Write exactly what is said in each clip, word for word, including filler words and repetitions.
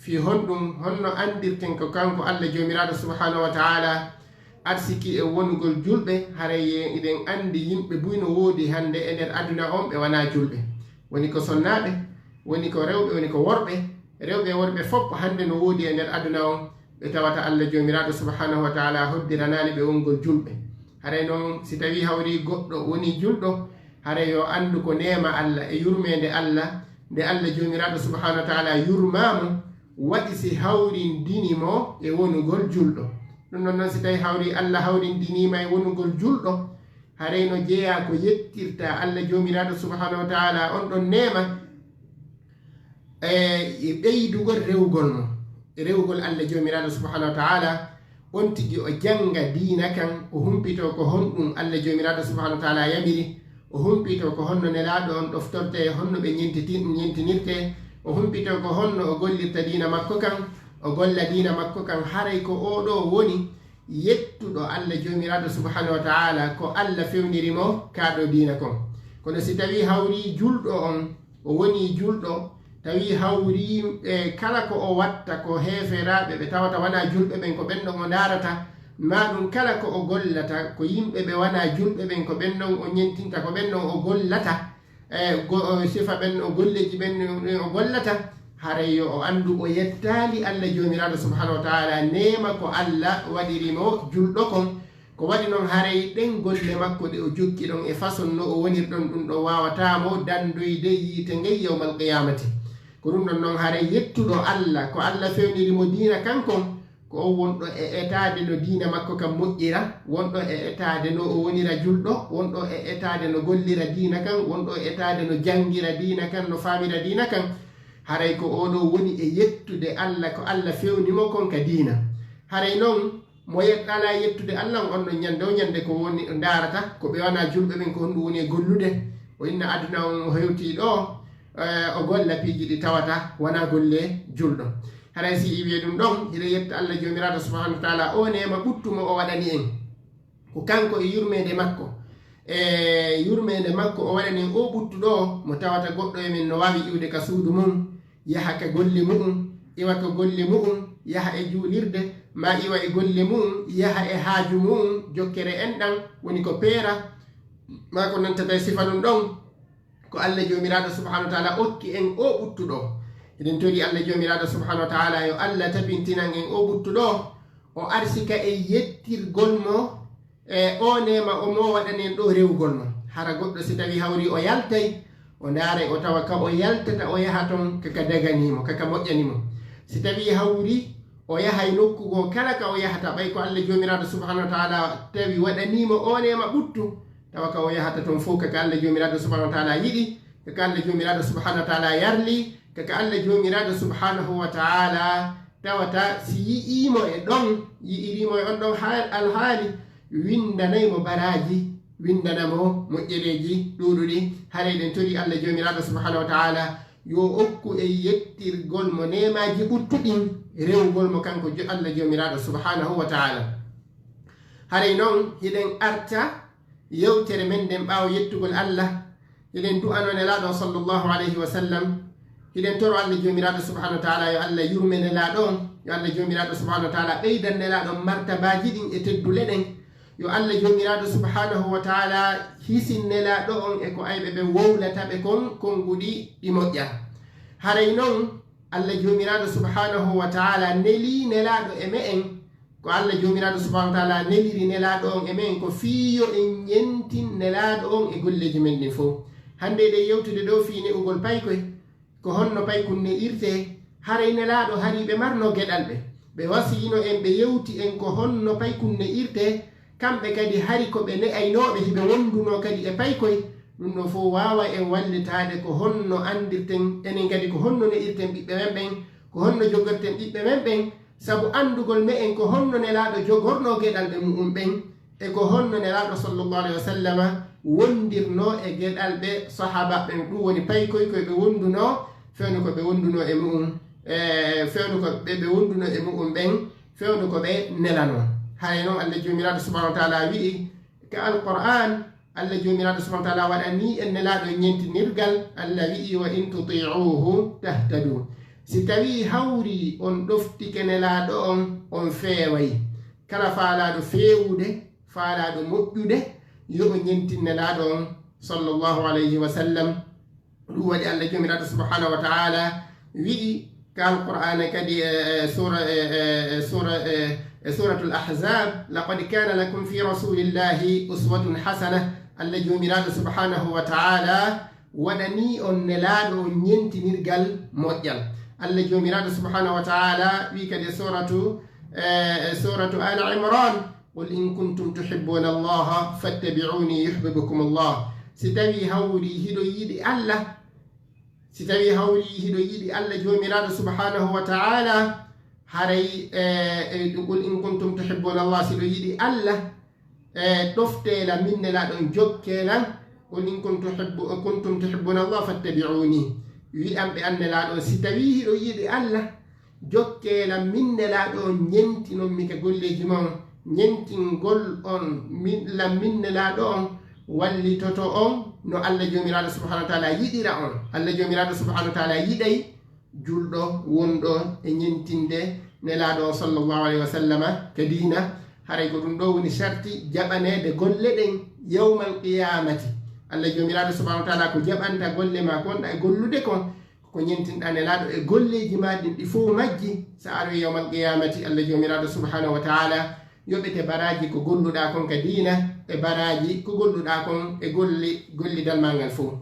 Fii honɗum, honno anndirten ko kanko Allah Joomiraaɗo Subhaanahu wa Ta'ala arsiki e wonugol julɓe? Haray iɗen anndi yimɓe buy no woodi hannde e nder aduna on, ɓe wanaa julɓe. Woni ko sonnaaɓe, woni ko rewɓe, woni ko worɓe. Rewɓe e worɓe fof hannde no woodi e nder aduna on, ɓe tawata Allah Joomiraaɗo Subhaanahu wa Ta'ala hoddiranaali ɓe wongol julɓe. Haray non, si tawii hawri goɗɗo woni julɗo, haray yo anndu ko neema Allah e yurmeende Allah, nde Allah Joomiraaɗo Subhaanahu wa Ta'ala yurmaa mo, waɗi si hawrindini mo e wonugol julɗo. Ɗum ɗon non, si tawii hawri Allah hawrindinii ma e wonugol julɗo, haray no jeyaa ko yettirta Allah Joomiraaɗo Subhaanahu wa Ta'ala on ɗon neema, e, e ɓeydugol rewugol mo, rewugol Allah Joomiraaɗo Subhaanahu wa Ta'ala, on tigi o jannga diina kan, o humpitoo ko honɗum Allah Joomiraaɗo Subhaanahu wa Ta'ala yamiri, o humpitoo ko honno Nelaaɗo on ɗoftortee, honno ɓe ñentiti-, ñentinirtee, o humpitoo ko honno o gollirta diina makko kan, o golla diina makko kan, haray ko oo ɗoo woni yettuɗo Allah Joomiraaɗo Subhaanahu wa Ta'ala, ko Allah fewniri mo kaa ɗoo diina kon. Kono si tawii hawri julɗo on, o wonii julɗo, tawii hawri, e, kala ko o watta ko heeferaaɓe ɓe tawata wanaa julɓe ɓen, ko ɓen ɗon o ndaarata, maa ɗum kala ko o gollata ko yimɓe ɓe wanaa julɓe ɓen, ko ɓen ɗon o ñentinta, ko ɓen ɗon o gollata, e, go-, o sifa ɓen, o golleeji ɓen o gollata, haray yo o anndu o yettaali Allah Joomiraaɗo Subhaanahu wa Ta'ala neema ko Allah waɗiri mo julɗo kon. Ko waɗi non, haray ɗen golle makko ɗe o jokki ɗon e façon no o woniri ɗon, ɗum ɗon waawataa mo danndoyde yiite ngen yawmal qiyaamati. Ko ɗum ɗon non, haray yettuɗo Allah, ko Allah fewniri mo diina kan kon, ko on wonɗo e etaade no diina makko kan moƴƴira, wonɗo e etaade no o wonira julɗo, wonɗo e etaade no gollira diina kan, wonɗo e etaade no janngira diina kan, no faamira diina kan. Haray ko oo ɗoo woni e yettude Allah, ko Allah fewni mo kon ka diina. Haray non, mo yet-, alaa yettude Allah on, on ɗon ñande o ñande ko woni o ndaarata, ko ɓe wanaa julɓe ɓen, ko honɗum woni e gollude. O inna aduna on o hewtii ɗoo, eh, o golla piiji ɗi tawata wanaa golle julɗo. Haray si iwii ɗum ɗon, hiɗen yetta Allah Joomiraaɗo Subhaanahu wa Ta'ala, o neema ɓuttu mo o waɗani en. Ko kanko e yurmeende makko. E yurmeende makko o waɗani en oo ɓuttu ɗoo, mo tawata goɗɗo e men no waawi iwde ka suudu mum, yaha ka golle mu'um, iwa ka golle mu'um, yaha e juulirde, maa iwa e golle mu'um, yaha e haaju mu'um, jokkere enɗan, woni ko peera, maa ko nantata e sifa ɗum ɗon. Ko Allah Joomiraaɗo Subhaanahu wa Ta'ala okki en oo ɓuttu ɗoo. Eɗen torii Allah Joomiraaɗo Subhaanahu wa Ta'ala yo Allah tabintinan en oo ɓuttu ɗoo, o arsika en yettirgol mo, e oo neema o mo waɗani en ɗoo rewugol mo. Hara goɗɗo si tawii hawri o yaltay, o ndaaray o tawa ka o yaltata o yaha ton ka ka daganii mo, ka ka moƴƴani mo. Si tawii hawri o yahay nokku goo kala ka o yahata, ɓay ko Allah Joomiraaɗo Subhaanahu wa Ta'ala tawi waɗanii mo oo neema ɓuttu, tawa ka o yahata ton fow ka ka Allah Joomiraaɗo Subhaanahu wa Ta'ala yiɗi, ka ka Allah Joomiraaɗo Subhaanahu wa Ta'ala yarli, ka ka Allah Joomiraaɗo Subhaanahu wa Ta'ala tawata si yi'ii mo e ɗon, yi'irii mo e on ɗon haa-, alhaali, winndanay mo baraaji, winndana mo moƴƴereeji ɗuuɗuɗi. Haray eɗen torii Allah Joomiraaɗo Subhaanahu wa Ta'ala yo okku en yettirgol mo neemaaji ɓuttuɗin, rewugol mo kanko Jo-, Allah Joomiraaɗo Subhaanahu wa Ta'ala. Haray non, hiɗen arta yewtere men nden ɓaawo yettugol Allah, hiɗen du'ano Nelaaɗo on sallallahu alayhi wa sallam, hiɗen toro Allah Joomiraaɗo Subhaanahu wa Ta'ala yo Allah yurme Nelaaɗo on, yo Allah Joomiraaɗo Subhaanahu wa Ta'ala ɓeydan Nelaaɗo on martabaaji ɗin e teddule ɗen, yo Allah Joomiraaɗo Subhaanahu wa Ta'ala hisin Nelaaɗo on e ko ayɓe ɓe wowlata ɓe kon, konnguɗi ɗi moƴƴa. Haray non, Allah Joomiraaɗo Subhaanahu wa Ta'ala nelii Nelaaɗo e me'en, ko Allah Joomiraaɗo Subhaanahu wa Ta'ala neliri Nelaaɗo on e me'en, ko fii yo en ñentin Nelaaɗo on e golleeji men ɗin fow. Hannde eɗen yewtude ɗoo fii ne'ugol paykoy, ko honno paykun ne'irtee, haray Nelaaɗo harii ɓe marnoo geɗal ɓe. Ɓe wasiyino en, ɓe yewti en ko honno paykun ne'irtee, kamɓe kadi hari ko ɓe ne'aynooɓe, hiɓe wondunoo kadi e paykoy. Ɗum ɗoo fow waawa en wallitaade ko honno anndirten, enen kadi ko honno ne'irten ɓiɓɓe men ɓen, ko honno jogorten ɓiɓɓe men ɓen, sabu anndugol me'en ko honno Nelaaɗo jogornoo geɗalɓe mu'um ɓen, e ko honno Nelaaɗo sallallahu alayhi wa sallama wondirnoo e geɗalɓe sahaabaaɓe ɓen. Ɗum woni paykoy ko ɓe wondunoo, fewndo ko ɓe wondunoo e mu'um, e fewndo ko ɓe, ɓe wondunoo e mu'um ɓen, fewndo ko ɓe nelanoo. Haray non, Allah Joomiraaɗo Subhaanahu wa Ta'ala wi'i ka Alqur'aan, Allah Joomiraaɗo Subhaanahu wa Ta'ala waɗanii en Nelaaɗo ñentinirgal, Allah wi'i, "Wa in tuti'uhu tahtadu." Si tawii hawrii on ɗoftike Nelaaɗo on, on feeway. Kala faalaaɗo feewude, faalaaɗo moƴƴude, yo o ñentin Nelaaɗo on, sallallahu alayhi wa sallam. Ɗum waɗi Allah Joomiraaɗo subhanahu wa ta'ala wi'i ka Alqur'aana kadi, e, e, suura, e, e, e, suura, e, e Suuratul Ahzab, "Laqad kana lakum fi rasulillahi uswatun hasana." Allah Joomiraaɗo subhanahu wa ta'ala waɗanii on Nelaaɗo on ñentinirgal moƴƴal. Allah Joomiraaɗo subhanahu wa ta'ala wi'i kadi e suuratu, e, e suuratu Aali Imran, "Qul in kuntum tuhibbuna Allaha fattabi'uni yuhbibkumu Allah." Si tawii hawrii hiɗo yiɗi Allah, si tawii hawrii hiɗo yiɗi Allah Joomiraaɗo subhanahu wa ta'ala, haray, e, e, "Qul in kuntum tuhibbuna Allah", si hiɗo yiɗi Allah, e, ɗoftee lan, min Nelaaɗo on, jokkee lan. "Qul in kuntum tuhibbu-, kuntum tuhibbuna Allah fattabi'uni." Wi'an ɓe an Nelaaɗo on, si tawii hiɗo yiɗi Allah, jokkee lan, min Nelaaɗo on, ñentinon mi ka golleeji mon, ñentingol on min, lan min Nelaaɗo on, wallitoto on no Allah Joomiraaɗo subhanahu wa ta'ala yiɗira on. Allah Joomiraaɗo subhanahu wa ta'ala yiɗay julɗo wonɗo e ñentinde Nelaaɗo on sallallahu alayhi wa sallama ka diina. Haray ko ɗum ɗo woni sarti jaɓaneede golle ɗen yawmal qiyaamati. Allah Joomiraaɗo subhanahu wa ta'ala ko jaɓanta golle ma kon ɗa e gollude kon, ko ñentinɗa Nelaaɗo e golleeji ma ɗin ɗi fow majji. Sa aroyi yawmal qiyaamati, Allah Joomiraaɗo subhanahu wa ta'ala yoɓete baraaji ko golluɗa kon ka diina, e baraaji ko golluɗa kon e golli, gollidal ma ngal fow.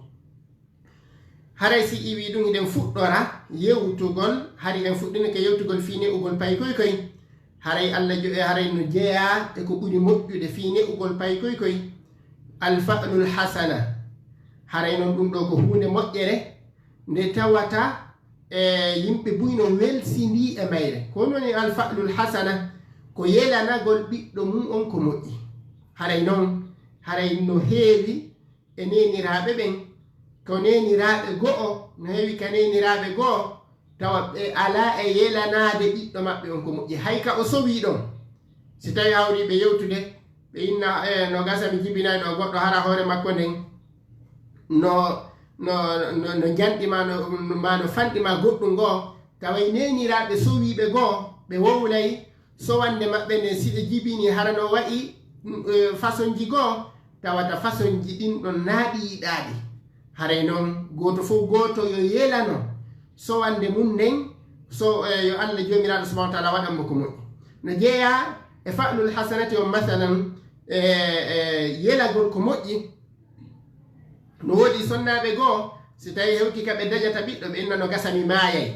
Haray si iwi ɗum, hiɗen fuɗɗora yewtugol, hari en fuɗɗinike yewtugol fii ne'ugol paykoy koy. Haray Allah jo-, e haray no jeyaa e ko ɓuri moƴƴude fii ne'ugol paykoy koy, alfa'lul hasana. Haray non ɗum ɗo ko huunde moƴƴere nde tawata, e, yimɓe buy no welsindii e mayre. Ko woni alfa'lul hasana? Ko yelanagol ɓiɗɗo mum on ko moƴƴi. Haray non, haray no heewi e neeniraaɓe ɓen, ko neeniraaɓe go'o, no heewi ka neeniraaɓe go'o, tawa ɓe alaa e yelanaade ɓiɗɗo maɓɓe on ko moƴƴi, hay ka o sowii ɗon. Si tawii hawriiɓe yewtude, ɓe inna, "E, no gasa mi jibinay ɗo goɗɗo, hara hoore makko nden no, no, no, no janɗi ma, no, ma no fanɗi ma goɗɗum goo." Taway neeniraaɓe sowiiɓe goo, ɓe wowlay sowande maɓɓe nden, si ɓe jibini, hara no wa'i, mm, e, fasonji goo, tawata fasonji ɗin ɗon naaɗi yiɗaaɗi. Haray non, gooto fow gooto yo yelano sowande mum nden, so, e, yo Allah Joomiraaɗo subhanahu wa ta'ala waɗan mo ko moƴƴi. No jeyaa e fa'lul hasanati on, masalan, e, e, yelagol ko moƴƴi. No woodi sonnaaɓe goo, si tawii hewti ka ɓe dañata ɓiɗɗo, ɓe inna, "No gasa mi maayay."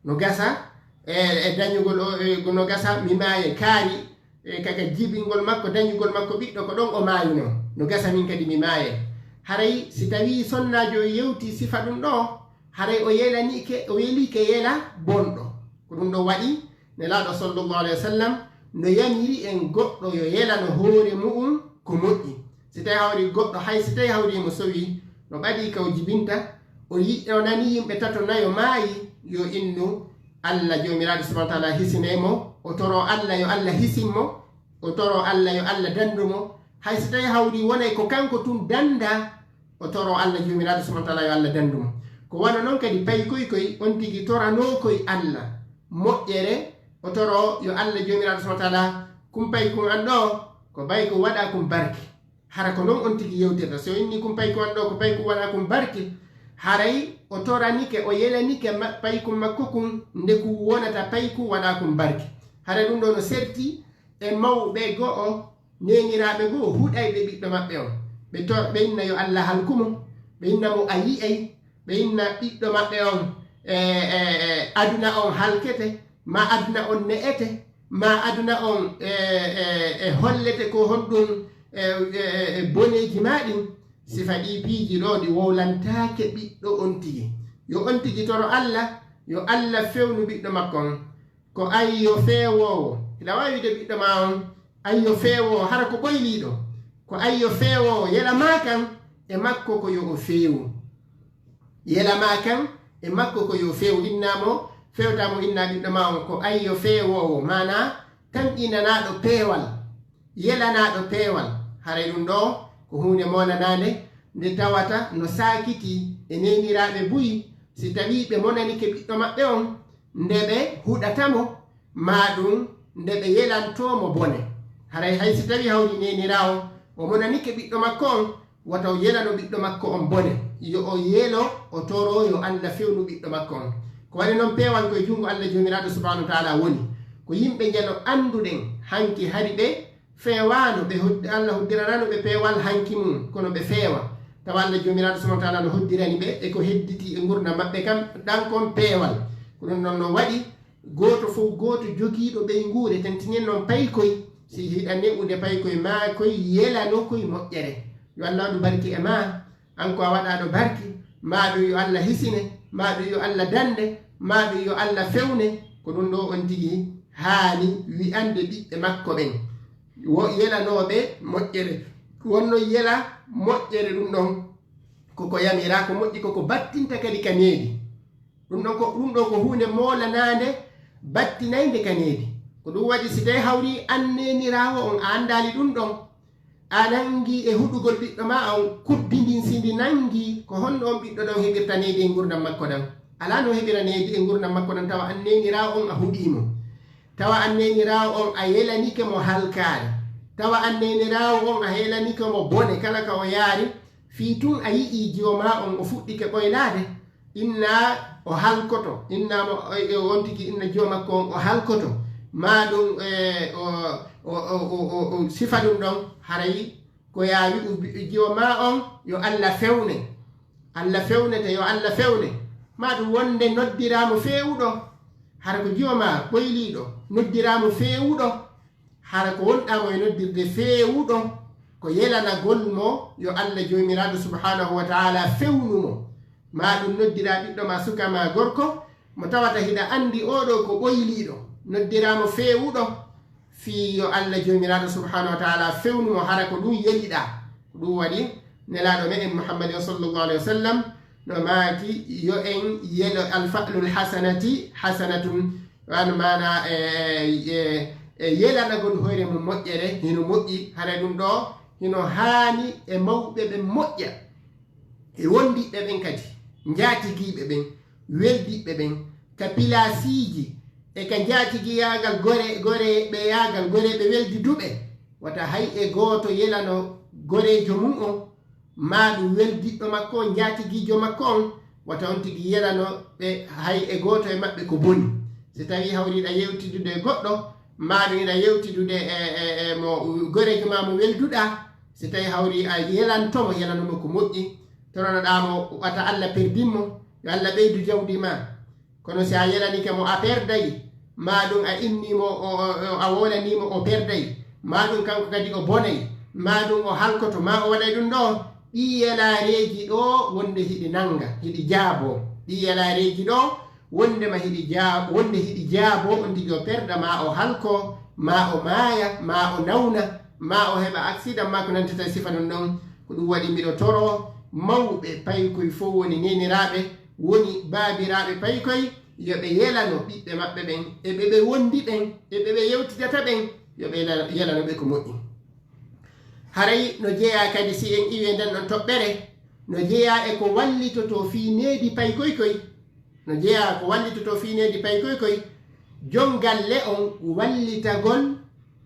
No gasa, e, e dañugol o, e, no gasa mi maayay. Kaari, e, kaka jibingol makko, dañugol makko ɓiɗɗo, ko ɗon o maayunoo. No gasa min kadi mi maayay. Haray si tawii sonnaajo on yewti sifa ɗum ɗo, haray o yelanike, o yelike yela bonɗo. Ko ɗum ɗo waɗi Nelaaɗo sallallahu alayhi wa sallam no yamiri en goɗɗo yo yelano hoore mu'un ko moƴƴi. Si tawii hawri goɗɗo, hay si tawii hawri mo sowi, no ɓadii ka o jibinta, o yi-, o nani yimɓe tato nayo maayi, yo innu Allah Joomiraaɗo subhanahu wa ta'ala hisinay mo, o toro Allah yo Allah hisin mo, o toro Allah yo Allah dandu mo. Hay si tawii hawri wonay ko kanko tun danda, o toro Allah Joomiraaɗo subhanahu wa ta'ala yo Allah dandu mo. Ko wano non kadi paykoy koy, on tigi toranoo koy Allah moƴƴere, o toro yo Allah Joomiraaɗo subhanahu wa ta'ala, kun paykun an ɗo, ko paykun waɗa kun barke. Hara ko non on tigi yewtirta. Si o inni kun paykun an ɗo, ko paykun waɗa kun barke, haray o toranike, o yelanike ma-, paykun makko kun, nde kun wonata paykun waɗa kun barke. Haray ɗum ɗo no serti e mawɓe go'o, neeniraaɓe goo huɗayɓe ɓiɗɗo maɓɓe on. Ɓe to-, ɓe inna yo Allah halku mo, ɓe inna mo a yi'ay, ɓe inna ɓiɗɗo maɓɓe on, e, e, e, aduna on halkete, ma aduna on ne'ete, ma aduna on, e, e, e, hollete ko honɗum, e, e, e, e, boneeji maa ɗin. Sifa ɗii piiji ɗoo ɗi wowlantaake ɓiɗɗo on tigi. Yo on tigi toro Allah, yo Allah fewnu ɓiɗɗo makko on. Ko ayyo feewoowo. Hiɗa waawi wi'ude ɓiɗɗo maa on, ayyo feewoowo, hara ko ɓoyliiɗo. Ko ayyo feewoowo, yela maa kan e makko ko yo o feewu. Yela maa kan e makko ko yo feewu. Innaa mo, fewtaa mo, innaa ɓiɗɗo maa on ko ayyo feewoowo, maanaa tamƴinanaaɗo peewal, yelanaaɗo peewal. Haray ɗum ɗoo ko huunde moolanaande, nde tawata no saakitii e neeniraaɓe buy, Si tawii ɓe monanike ɓiɗɗo maɓɓe on, nde ɓe huɗata mo, maa ɗum nde ɓe yelantoo mo bone. Haray hay si tawii hawri neeniraawo o monanike ɓiɗɗo makko on, wata o yelano ɓiɗɗo makko on bone. Yo o yelo, o toroo yo Alla fewnu ɓiɗɗo makko on. Ko waɗi non peewal ko e junngo Alla Joomiraaɗo Subhaanahu wa Ta'aalaa woni. Ko yimɓe njano annduɗen hanki hari ɓe feewaano, ɓe hoddi-, Alla hoddiranaano ɓe peewal hanki mum, kono ɓe feewa. Tawa Alla Joomiraaɗo Subhaanahu wa Ta'aalaa no hoddirani ɓe e ko hedditii e ngurndan maɓɓe kan, ɗan kon peewal. Ko ɗum ɗon no waɗi gooto fof gooto jogiiɗo ɓeynguure, tentinen noon paykoy, si hiɗa ne'ude paykoy maa koy yelano koy moƴƴere. Yo Alla waɗu barki e maa, an ko a waɗaaɗo barki, maa ɗum yo Alla hisine, maa ɗum yo Alla dande, maa ɗum yo Alla fewne, ko ɗum ɗo on tigi haani wi'ande ɓiɓɓe makko ɓen. Wo yelanooɓe moƴƴere. Wonno yela moƴƴere ɗum ɗon, koko yamiraa, ko moƴƴi, koko battinta kadi ka needi. Ɗum ɗon ko, ɗum ɗon ko huunde moolanaande, battinaynde ka needi. Ko ɗum waɗi si tawii hawri an neeniraawo on, a anndaali ɗum ɗon, a nanngi e huɗugol ɓiɗɗo maa on, kubbindin si ndi nanngi, ko honno on ɓiɗɗo ɗon heɓirta needi e ngurndan makko ɗan? Alaa no heɓira needi e ngurndan makko ɗan, tawa an neeniraawo on a huɗii mo. Tawa an neeniraawo on a yelanike mo halkaare. Tawa an neeniraawo on a yelanike mo bone kala ka o yaari, fii tun a yi'ii jiwo maa on o fuɗɗike ɓoylaade. Inna o halkoto, inna mo, e, e, on tigi inna jiwo makko on o halkoto. Maa ɗum, e, o, o, o sifa ɗum ɗon, haray ko yaa wi'u bi-, jiwo maa on, yo Alla fewne. Alla fewnete, yo Alla fewne. Maa ɗum wonde noddiraa mo feewuɗo, hara ko jiwo maa ɓoyliiɗo, noddiraa mo feewuɗo, hara ko wonɗaa mo e noddirde feewuɗo, ko yelanagol mo yo Alla Joomiraaɗo Subhaanahu wa Ta'aalaa fewnu mo. Maa ɗum noddiraa ɓiɗɗo maa, suka maa gorko, mo tawata hiɗa anndi oo ɗoo ko ɓoyliiɗo, noddiraa mo feewuɗo, fii yo Alla Joomiraaɗo Subhaanahu wa Ta'aalaa fewnu mo, hara ko ɗum yeliɗaa. Ko ɗum waɗi Nelaaɗo meɗen Muhammadin sallallahu alayhi wa sallam no maaki, yo en yelo, "Al-fa'lul hasanati hasanatun." Wano maana, e, e, e yelanagol hoore mum moƴƴere, hino moƴƴi, hara ɗum ɗoo hino haani e mawɓe ɓen moƴƴa, e wondiɓɓe ɓen kadi, njaatigiiɓe ɓen, weldiɓɓe ɓen, ka pilaasiiji e ka njaatigiyaagal gore-, goreeɓeyaagal, goreeɓe weldiduɓe. Wata hay e gooto yelano goreejo mum on, maa ɗum weldiɗɗo makko on, njaatigiijo makko on, wata on tigi yelano ɓe hay e gooto e maɓɓe ko boni. Si tawii hawriiɗa yewtidude e goɗɗo, maa ɗum iɗa yewtidude e, e, e mo goreejo maa mo welduɗaa, si tawii hawri a yelanto mo, yelano mo ko moƴƴi, toronoɗaa mo, wata Alla perdin mo, yo Alla ɓeydu jawdi maa. Kono si a yelanike mo, a perday, maa ɗum a inni mo, o, o, o, a wolanii mo, o perday, maa ɗum kanko kadi o bonay, maa ɗum o halkoto, maa o waɗay ɗum ɗoo, ɗii yelaareeji ɗoo wonde hiɗi nannga, hiɗi jaaboo. Ɗii yelaareeji ɗoo wondema hiɗi jaa-, wonde hiɗi jaaboo, on tigi o perda, maa o halkoo, maa o maaya, maa o nawna, maa o heɓa aksidan, maa ko nantata e sifa non ɗon. Ko ɗum waɗi miɗo toroo mawɓe paykoy fof, woni neeniraaɓe, woni baabiraaɓe paykoy, yo ɓe yelano ɓiɓɓe maɓɓe ɓen, e ɓe ɓe wondi ɓen, e ɓe ɓe yewtidata ɓen, yo ɓe yela-, yelano ɓe ko moƴƴi. Haray no jeyaa kadi, si en iwii e nden ɗon toɓɓere, no jeyaa e ko wallitotoo fii needi paykoy koy. No jeyaa ko wallitotoo fii needi paykoy koy. Jon galle on wallitagol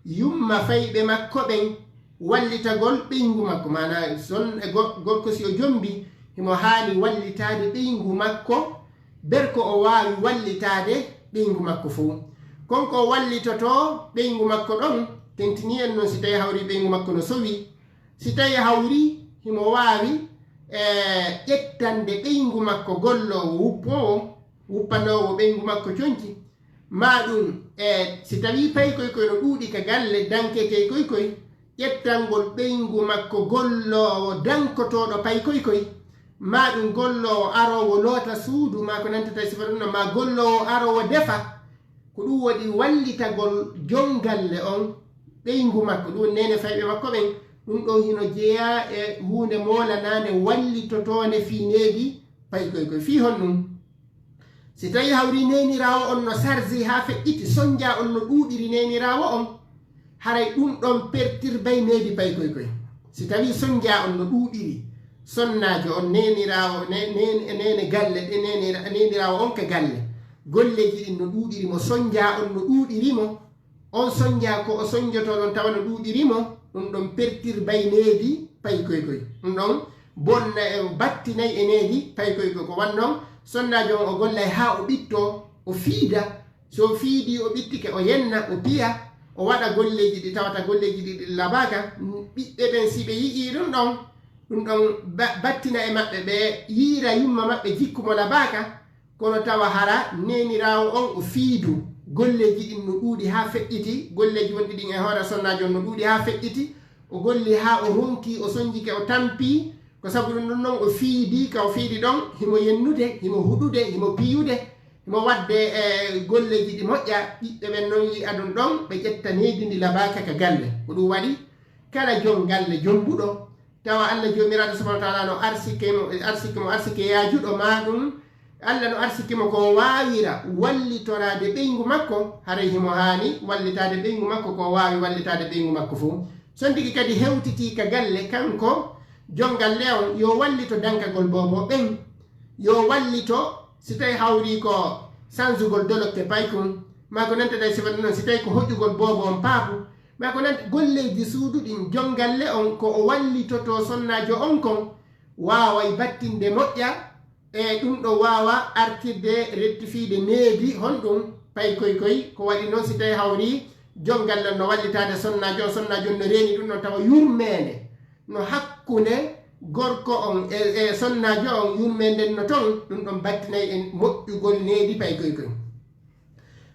yumma fayɓe makko ɓen, wallitagol ɓeyngu makko. Maanaa, son e go-, gorko si o jombi, himo haani wallitaade ɓeyngu makko, ber ko o waawi wallitaade ɓeyngu makko fow. Kon ko o wallitotoo ɓeyngu makko ɗon, tentinii en non si tawii hawri ɓeyngu makko no sowi. Si tawii hawri himo waawi, e, ƴettande ɓeyngu makko golloowo, wuppoowo, wuppanoowo ɓeyngu makko conci, maa ɗum, e, si tawii paykoy koy no ɗuuɗi ka galle, danketee koy koy, ƴettangol ɓeyngu makko golloowo dankotooɗo paykoy koy, maa ɗum golloowo aroowo loota suudu, maa ko nantata e sifa ɗum ɗon, maa golloowo aroowo defa, ko ɗum waɗi wallitagol jon galle on ɓeyngu makko, ɗum woni neene fayɓe makko ɓen. Ɗum ɗon hino jeyaa e huunde moolanaande wallitotoonde fii needi paykoy koy. Fii honɗum? Si tawii hawri neeniraawo on no sarzi haa feƴƴiti, sonjaa on no ɗuuɗiri neeniraawo on, haray ɗum ɗon pertirbay needi paykoy koy. Si tawii sonjaa on no ɗuuɗiri, sonnaajo on, neeniraawo, ne-, neen-, neene galle, ɗe neenira-, neeniraawo on ka galle. Golleeji ɗin no ɗuuɗiri mo, sonjaa on no ɗuuɗiri mo. On sonjaa ko o sonjotoo ɗon tawa no ɗuuɗiri mo, ɗum ɗon pertirbay needi paykoy koy. Ɗum ɗon bonna e battinay e needi paykoy koy. Ko wan non sonnaajo on o gollay haa o ɓittoo, o fiida. So o fiidii, o ɓittike, o yenna, o piya, o waɗa golleeji ɗi tawata golleeji ɗi ɗi labaaka. Ɓiɓɓe ɓen, si ɓe yi'ii ɗum ɗon, ɗum ɗon ba-, battina e maɓɓe, ɓe yi'ira yumma maɓɓe jikku mo labaaka, kono tawa hara neeniraawo on o fiidu. Golleeji ɗin no ɗuuɗi haa feƴƴiti, golleeji wonɗi ɗin e hoore sonnaajo on no ɗuuɗi haa feƴƴiti, o golli haa o ronki, o sonjike, o tampi. Ko sabu ɗum ɗon non o fiidi, ka o fiidi ɗon, himo yennude, himo huɗude, himo piyude, himo waɗde, e, golleeji ɗi moƴƴa. Ɓiɓɓe ɓen non yi'a ɗum ɗon, ɓe ƴetta needi ndi labaaka ka galle. Ko ɗum waɗi, kala jom galle jombuɗo, tawa Allah Joomiraaɗo Subhaanahu wa Ta'aalaa no arsike mo, arsike mo, arsike yaajuɗo, maa ɗum Allah no arsike mo ko o waawira wallitoraade ɓeyngu makko, haray himo haani wallitaade ɓeyngu makko ko o waawi wallitaade ɓeyngu makko fow. So on tigi kadi hewtitii ka galle, kanko jom galle on, yo wallito dankagol boobo ɓen, yo wallito si tawi hawri ko sanzugol dolokke paykun, maa ko nanta day sifa ɗum non, si tawi ko hoƴugol boobo on paapu, maa ko nanta golleeji suudu ɗin, jom galle on ko o wallitotoo sonnaajo on kon, waaway battinde moƴƴa, e ɗum ɗo waawa artirde rectifiide needi honɗum paykoy koy. Ko waɗi non si tawi hawri jom galle on no wallitaade sonnaajo on, sonnaajo on no reeni ɗum ɗon tawa yurmeende no hakkunde gorko on e, e sonnaajo on, yurmeende no ton, ɗum ɗon battinay e moƴƴugol needi paykoy koy.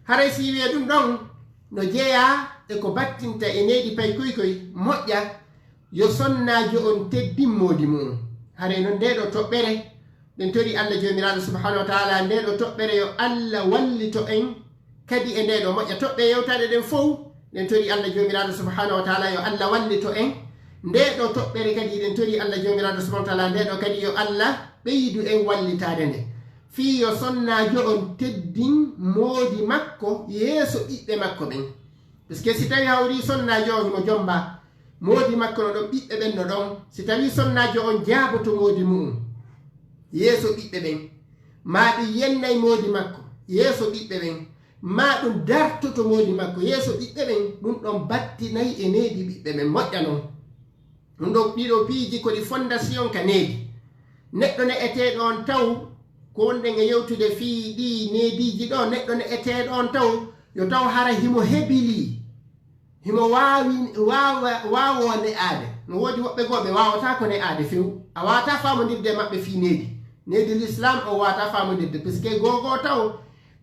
Haray si wi'e ɗum ɗon no jeyaa e ko battinta e needi paykoy koy, moƴƴa yo sonnaajo on teddin moodi mu'um. Haray non ndee ɗoo toɓɓere, ɗen tori Allah Joomiraaɗo Subhaanahu wa Ta'aalaa, ndee ɗoo toɓɓere yo Allah wallito en kadi e ndee ɗoo moƴƴa. Toɓɓe yewtaɗe ɗen fow, ɗen tori Allah Joomiraaɗo Subhaanahu wa Ta'aalaa, yo Allah wallito en. Ndee ɗoo toɓɓere kadi, ɗen tori Allah Joomiraaɗo Subhaanahu wa Ta'aalaa, ndee ɗoo kadi yo Allah ɓeydu en wallitaade nde. Fii yo sonnaajo on teddin moodi makko yeeso ɓiɓɓe makko ɓen. Parce que si tawi hawri sonnaajo on himo jomba, moodi makko no ɗon, ɓiɓɓe ɓen no ɗon. Si tawi sonnaajo on jaaboto moodi mu'um yeeso ɓiɓɓe ɓen, maa ɗum yennay moodi makko yeeso ɓiɓɓe ɓen, maa ɗum dartoto moodi makko yeeso ɓiɓɓe ɓen, ɗum ɗon battinay e needi ɓiɓɓe ɓen. Moƴƴa non. Ɗum ɗo, ɗiɗo piiji ko ɗi fondation ka needi. Neɗɗo ne'eteeɗo on taw, ko wonɗen e yewtude fii ɗii neediiji ɗo, neɗɗo ne'eteeɗo on taw, yo taw hara himo hebilii, himo waawi, waawa, waawoo ne'aade. No woodi woɓɓe goo ɓe waawataa ko ne'aade few. A waawataa faamondirde e maɓɓe fii needi. Needi Lislaam o waawataa faamondirde, parce que goo goo taw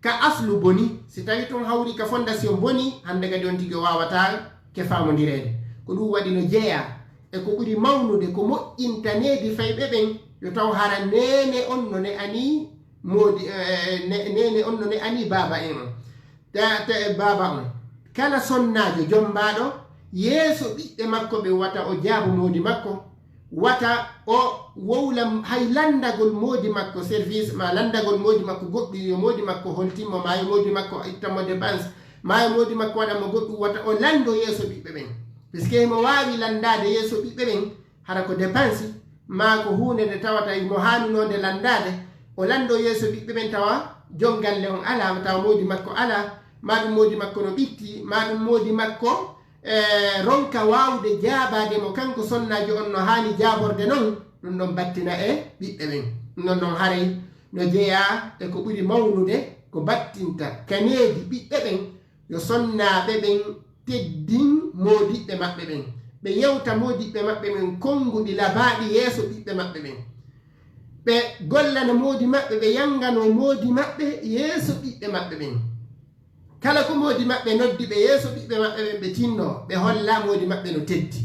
ka aslu boni, si tawi tun hawri ka fondation boni, hande kadi on tigi o waawata ke faamondireede. Ko ɗum waɗi no jeyaa e ko ɓuri mawnude ko moƴƴinta needi fayɓe ɓen, yo taw hara neene on no ne'anii moodi, eh, ne-, neene on no ne'anii baaba en on. Ta, ta, baaba on. Kala sonnaajo jommbaaɗo yeeso ɓiɓɓe makko ɓe wata o jaabo moodi makko, wata o wowla hay lanndagol moodi makko service, maa lanndagol moodi makko goɗɗum, yo moodi makko holtin mo, maa yo moodi makko ittan mo dépense, maa yo moodi makko waɗan mo goɗɗum, wata o lanndo yeeso ɓiɓɓe ɓen. Parce que himo waawi lanndaade yeeso ɓiɓɓe ɓen, hara ko dépense, maa ko huunde nde tawata himo haanunoonde lanndaade, o lanndo yeeso ɓiɓɓe ɓen tawa jom galle on alaa, tawa moodi makko alaa, maa ɗum moodi makko no ɓitti, maa ɗum moodi makko e, ronka waawde jaabaade mo kanko sonnaajo on no haani jaaborde non, ɗum ɗon battina e ɓiɓɓe ɓen. Ɗum ɗon non haray no jeyaa e ko ɓuri mawnude ko battinta ka needi ɓiɓɓe ɓen, yo sonnaaɓe ɓen teddin moodiɓɓe maɓɓe ɓen. Ɓe yewta moodiɓɓe maɓɓe ɓen konnguɗi labaaɗi yeeso ɓiɓɓe maɓɓe ɓen. Ɓe gollana moodi maɓɓe, ɓe yannganoo moodi maɓɓe yeeso ɓiɓɓe maɓɓe ɓen. Kala ko moodi maɓɓe noddi ɓe yeeso ɓiɓɓe maɓɓe ɓen, ɓe tinnoo, ɓe holla moodi maɓɓe no teddi.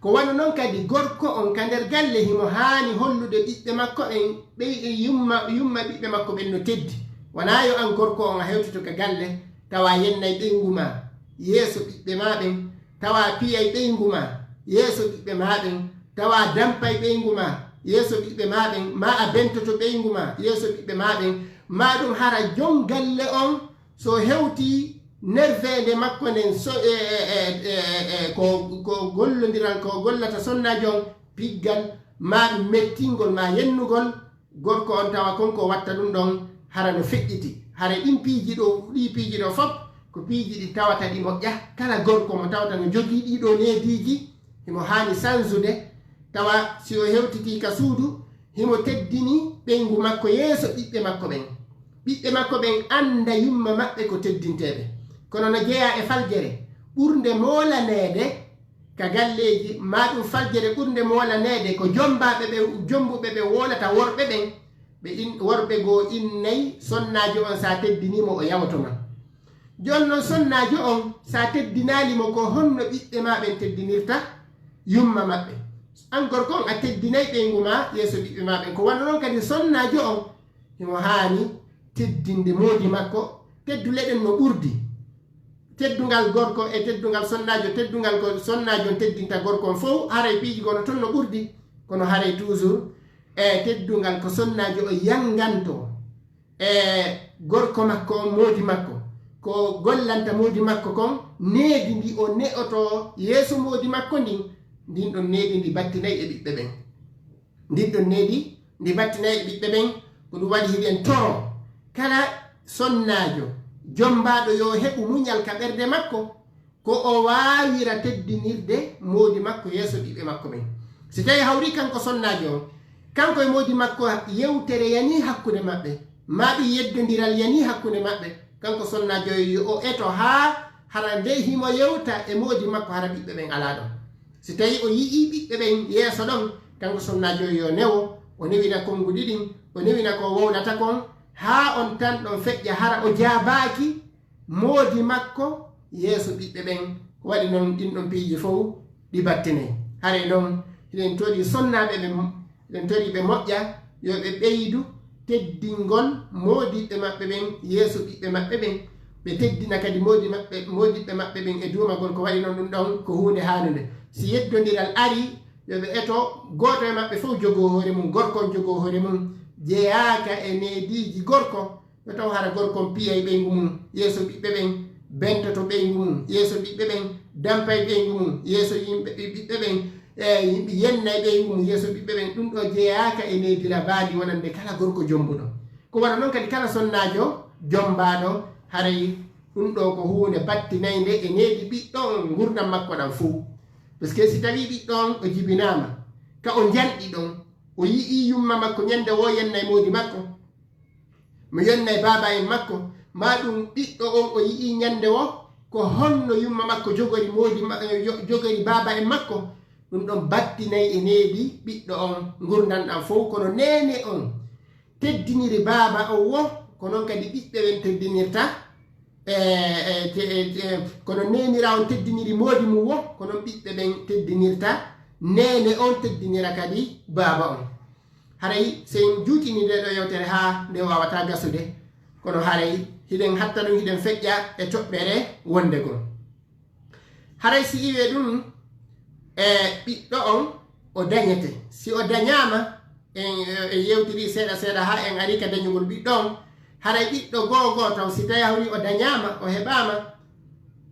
Ko wano non kadi gorko on ka nder galle himo haani hollude ɓiɓɓe makko ɓen, ɓe yumma, yumma ɓiɓɓe makko ɓen no teddi. Wanaa yo an gorko on a hewtito ka galle, tawa yennay ɓeyngu maa yeeso ɓiɓɓe maa ɓen, tawa piyay ɓeyngu maa yeeso ɓiɓɓe maa ɓen, tawa dampay ɓeyngu maa yeeso ɓiɓɓe maa ɓen, maa a bentoto ɓeyngu maa yeeso ɓiɓɓe maa ɓen, maa ɗum hara jom galle on, so hewtii nerveende makko nden, so, e, e, e, e, e, ko, ko gollondiral, ko gollata sonnaajo on, piggal ma ɗum mettingol ma yennugol, gorko on tawa kon ko watta ɗum ɗon hara no feƴƴiti. Hara ɗin piiji ɗo, ɗi piiji ɗo fof ko piiji ɗi tawata ɗi moƴƴa. Kala gorko mo tawata no jogii ɗiɗo neediiji, himo haani sansude. Tawa si o hewtitii ka suudu, himo teddini ɓeyngu makko yeeso ɓiɓɓe makko ɓen. Ɓiɓɓe makko ɓen annda yumma maɓɓe ko teddinteeɓe. Kono no jeyaa e faljere ɓurnde moolaneede ka galleeji, ma ɗum faljere ɓurnde moolaneede ko jombaaɓe ɓe, jombuɓe ɓe woolata worɓe ɓen. Ɓe in, worɓe goo innay sonnaajo on, sa teddinii mo, o yawoto ma. Jooni non sonnaajo on, sa teddinaali mo, ko honno ɓiɓɓe ma ɓen teddinirta yumma maɓɓe? An gorko on, a teddinay ɓeyngu ma yeeso ɓiɓɓe ma ɓen. Ko wano non kadi sonnaajo on, himo haani teddinde moodi makko. Tedduleɗen no ɓurdi. Teddungal gorko e teddungal sonnaajo, teddungal ko sonnaajo on teddinta gorko on fow, haray piiji goo no ton no ɓurdi. Kono haray toujours, e teddungal ko sonnaajo on yanganto e gorko makko on, moodi makko, ko gollanta moodi makko kon, needi ndi o ne'oto yeeso moodi makko ndin, ndin ɗon needi ndi battinay e ɓiɓɓe ɓen. Ndin ɗon needi ndi battinay e ɓiɓɓe ɓen. Ko ɗum waɗi hiɗen toro kala sonnaajo jombaaɗo yo heɓu muñal ka ɓernde makko, ko o waawira teddinirde moodi makko yeeso ɓiɓɓe makko ɓen. Si tawi hawri kanko sonnaajo on, kanko e moodi makko yewtere yanii hakkunde maɓɓe, ma ɗum yeddondiral yanii hakkunde maɓɓe, kanko sonnaajo yo o eto haa hara nde himo yewta e moodi makko, hara ɓiɓɓe ɓen alaa ɗon. Si tawi o yi'ii ɓiɓɓe ɓen yeeso ɗon, kanko sonnaajo yo newo, o newina konnguɗi ɗin, o newina ko wowlata kon, haa on tan ɗon feƴƴa hara o jaabaaki moodi makko yeeso ɓiɓɓe ɓen. Ko waɗi non ɗin ɗon piiji fow ɗi battinay. Haray non hiɗen tori sonnaaɓe ɓe, hiɗen tori ɓe moƴƴa, yo ɓe ɓeydu teddingol moodiɓɓe maɓɓe ɓen yeeso ɓiɓɓe maɓɓe ɓen. Ɓe teddina kadi moodi maɓɓe, moodiɓɓe maɓɓe ɓen e duumagol. Ko waɗi non ɗum ɗon ko huunde haanunde. Si yeddondiral ari, yo ɓe eto gooto e maɓɓe fow jogoo hoore mum, gorko on jogoo hoore mum, jeyaaka e neediiji gorko. Yo taw hara gorko on piyay ɓeyngu mum yeeso ɓiɓɓe ɓen, bentoto ɓeyngu mum yeeso ɓiɓɓe ɓen, dampay ɓeyngu mum yeeso yimɓe, ɓiɓɓe ɓen, e yimɓe yennay ɓeyngu mum yeeso ɓiɓɓe ɓen. Ɗum ɗo jeyaaka e needi rabaandi wonande kala gorko jombuɗo. Ko wano non kadi kala sonnaajo jombaaɗo, haray ɗum ɗo ko huunde battinaynde e needi ɓiɗɗo on ngurndan makko ɗan fow. Parce que si tawii ɓiɗɗo on o jibinaama, ka o njanɗi ɗon, o yi'ii yumma makko ñande woo yennay moodi makko, mo yonnay baaba en makko, ma ɗum ɓiɗɗo on o yi'ii ñande woo ko honno yumma makko jogori moodi ma-, eh, yo-, jogori baaba en makko, ɗum ɗon battinay e needi ɓiɗɗo on ngurndan ɗan fow. Kono neene on teddiniri baaba on woo, ko non kadi ɓiɓɓe ɓen teddinirta, eh, eh, te-, eh, eh, kono neenira on teddiniri moodi mum woo, ko non ɓiɓɓe ɓen teddinirta neene on, teddinira kadi baaba on. Haray si en juutini nde ɗo yewtere haa nde waawata gasude, kono haray hiɗen hatta ɗum, hiɗen feƴƴa e toɓɓere wonde goo. Haray si iwee ɗum, e ɓiɗɗo on o dañete. Si o dañaama, en, en yewtiri seeɗa seeɗa haa en ari ka dañugol ɓiɗɗo on. Haray ɓiɗɗo goo goo taw, si tawi hawri o dañaama, o heɓaama,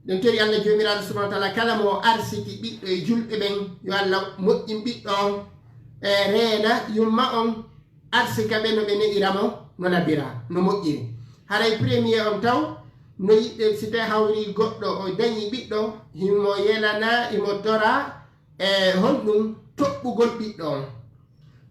ɗen tori Allah Joomiraaɗo subhaanahu wa taala, kala mo o arsiki ɓiɗɗo e julɓe ɓen, yo Allah moƴƴin ɓiɗɗo on, e reena yumma on, arsika ɓe no ɓe ne'ira mo, no labira, no moƴƴiri. Haray premier on taw, no yiɗde, si tawi hawri goɗɗo o dañi ɓiɗɗo, himo yelana, himo tora, e honɗum toɓɓugol ɓiɗɗo on.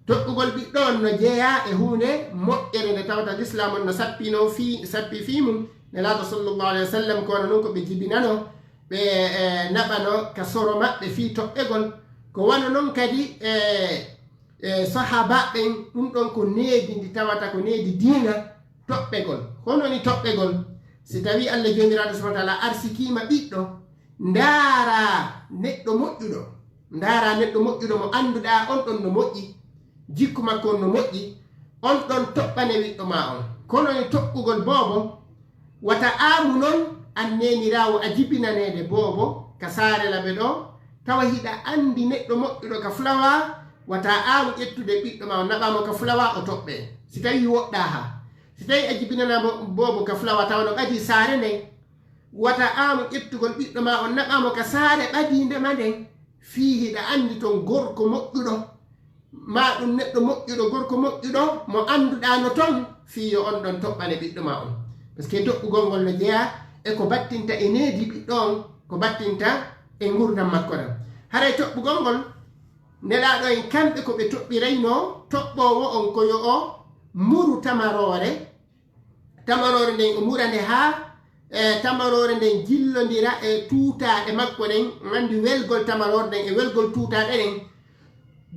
Toɓɓugol ɓiɗɗo on no jeyaa e huunde moƴƴere nde tawata Lislaam on no sappino fii, sappi fii mum. Nelaaɗo sallallahu alayhi wa sallam, ko wano non ko ɓe jibinano ɓe, e, naɓano ka soro maɓɓe fii toɓɓegol. Ko wano non kadi, e, e, sahaabaaɓe ɓen, ɗum ɗon ko needi ndi tawata ko needi diina, toɓɓegol. Ko honɗum woni toɓɓegol? Si tawii Allah Joomiraaɗo subhaanahu wa taala arsikiima ɓiɗɗo, ndaaraa neɗɗo moƴƴuɗo. Ndaaraa neɗɗo moƴƴuɗo mo annduɗaa on ɗon no moƴƴi, jikku makko on no moƴƴi, on ɗon toɓɓane ɓiɗɗo maa on. Ko honɗum woni toɓɓugol boobo? Wata aamu non an neeniraawo a jibinaneede boobo ka saare laɓe ɗo, tawa hiɗa anndi neɗɗo moƴƴuɗo ka fulawaa, wata aamu ƴettude ɓiɗɗo maa on naɓaa mo ka fulawaa o toɓɓee. Si tawii woɗɗaa haa, si tawii a jibinanaa mo boobo ka fulawaa tawa no ɓadii saare nden, wata aamu ƴettugol ɓiɗɗo maa on naɓaa mo ka saare ɓadiinde ma nden, fii hiɗa anndi ton gorko moƴƴuɗo, ma ɗum neɗɗo moƴƴuɗo, gorko moƴƴuɗo mo annduɗaa no ton, fii yo on ɗon toɓɓane ɓiɗɗo ma on. Parce que toɓɓugol ngol no jeyaa e ko battinta e needi ɓiɗɗo on, ko battinta e ngurdam makko ɗam. Haray toɓɓugol ngol, Nelaaɗo en kamɓe ko ɓe toɓɓiraynoo toɓɓoowo on ko yo o muru tamaroore, tamaroore nden o mura nde haa e tamaroore nden jillondira e tuutaaɗe makko ɗen, anndi welgol tamaroore nden e welgol tuutaaɗe ɗen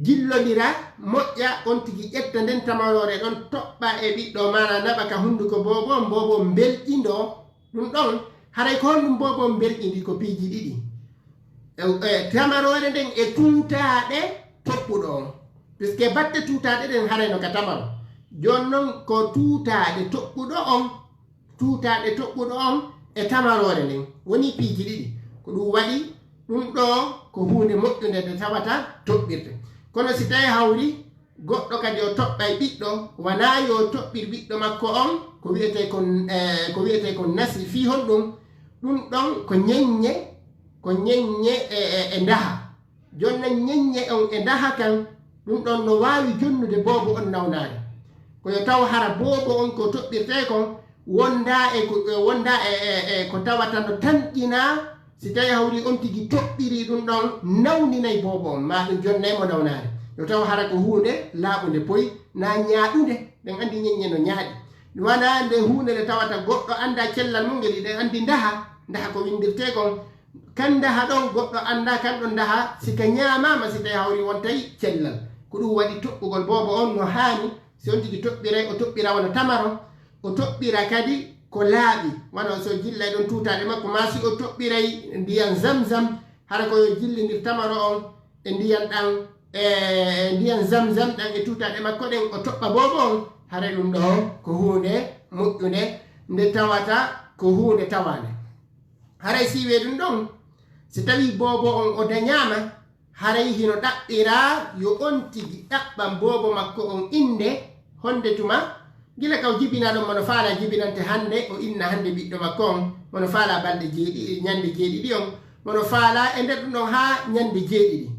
jillondira, moƴƴa, on tigi ƴetta nden tamaroore ɗon toɓɓa e ɓiɗɗo, maana naɓa ka hunnduko boobo on, boobo on mbelƴindoo ɗum ɗon. Haray ko honɗum boobo on mbelƴindi? Ko piiji ɗiɗi. E, e, tamaroore nden e tuutaaɗe toɓɓuɗo on. Puisque batte tuutaaɗe ɗen haray no ka tamaro. Jooni non ko tuutaaɗe toɓɓuɗo on, tuutaaɗe toɓɓuɗo on e tamaroore nden. Woni piiji ɗiɗi. Ko ɗum waɗi ɗum ɗoo ko huunde moƴƴunde nde tawata toɓɓirde. Kono si tawii hawri goɗɗo kadi o toɓɓay ɓiɗɗo, wanaa yo o toɓɓir ɓiɗɗo makko on, ko wi'etee kon, e, ko wi'etee kon nasi. Fii honɗum? Ɗum ɗon ko ñeññe, ko ñeññe e, e, e ndaha. Jooni non ñeññe on e ndaha kan, ɗum ɗon no waawi jonnude boobo on nawnaare. Ko yo taw hara boobo on ko toɓɓirtee kon wondaa e ko, e wondaa e, e, e ko tawata no tamƴinaa, si tawii hawri on tigi toɓɓirii ɗum ɗon, nawninay boobo on, maa ɗum jonnay mo nawnaare. Yo taw hara ko huunde laaɓunde poy, naa ñaaɗunde, ɗen anndi ñeññe no ñaaɗi. Ɗum wanaa nde huunde nde tawata goɗɗo anndaa cellal mum ngel, hiɗen anndi ndaha, ndaha ko winndirtee kon, kan ndaha ɗon goɗɗo anndaa kan ɗon ndaha, si ka ñaamaama, si tawii hawri wontay cellal. Ko ɗum waɗi toɓɓugol boobo on no haani, si on tigi toɓɓiray, o toɓɓira wano tamaro, o toɓɓira kadi ko laaɓi, wano so jillay ɗon tuutaaɗe makko, maa si o toɓɓiray ndiyan zamzam, hara ko yo jillindir tamaro on e ndiyan ɗan, e ndiyan zamzam ɗan e tuutaaɗe makko ɗen, o toɓɓa boobo on, haray ɗum ɗoo ko huunde moƴƴunde, nde tawata ko huunde tawaande. Haray si wi'ee ɗum ɗon, si tawii boobo on o dañaama, haray hino ɗaɓɓiraa yo on tigi ɗaɓɓan boobo makko on innde, honde tuma, gila ka o jibinaa ɗon, mo no faalaa jibinante hannde, o inna hannde ɓiɗɗo makko on, mo no faalaa balɗe jeeɗiɗi, ñande jeeɗiɗi on, mo no faalaa e nder ɗum ɗon haa ñande jeeɗiɗi.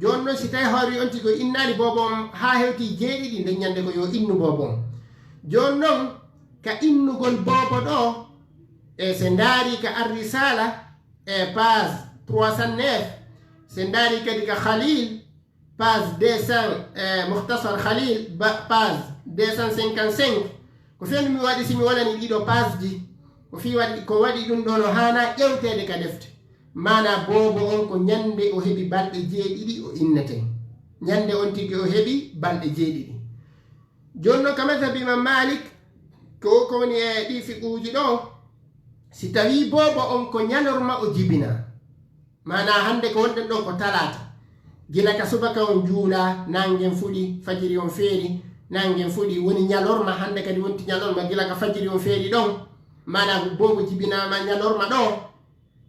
Jooni non, si tawii hawri on tigi o innaali boobo on haa hewti jeeɗiɗi, nden ñande ko yo innu boobo on. Jooni non, ka innugol boobo ɗoo, e se ndaari ka Ar-Risala, e page trois cent neuf, se ndaari kadi ka Khalil, page deux cents, e Mukhtasar Khalil, ba-, page deux cent cinquante-cinq. Ko fendu mi waɗi, si mi waɗani ɗiɗo page ji, ko fii waɗi, ko waɗi ɗum ɗoo no haanaa ƴewteede ka defte. Maanaa boobo on ko ñande o heɓi balɗe jeeɗiɗi o innete. Ñande on tigi o heɓi balɗe jeeɗiɗi. Jooni non ka mazhab Imam Malik, ko, ko woni e ɗii fiquuji ɗoo, si tawii boobo on ko ñalorma o jibinaa. Maanaa hannde ko wonɗen ɗoo ko talaata. Gila ka subaka on juulaa, naange ngen fuɗi, fajiri on feeri, naange ngen fuɗi, woni ñalorma, hannde kadi wonti ñalorma, gila ka fajiri on feeri ɗon. Maanaa boobo jibinaama ñalorma ɗoo,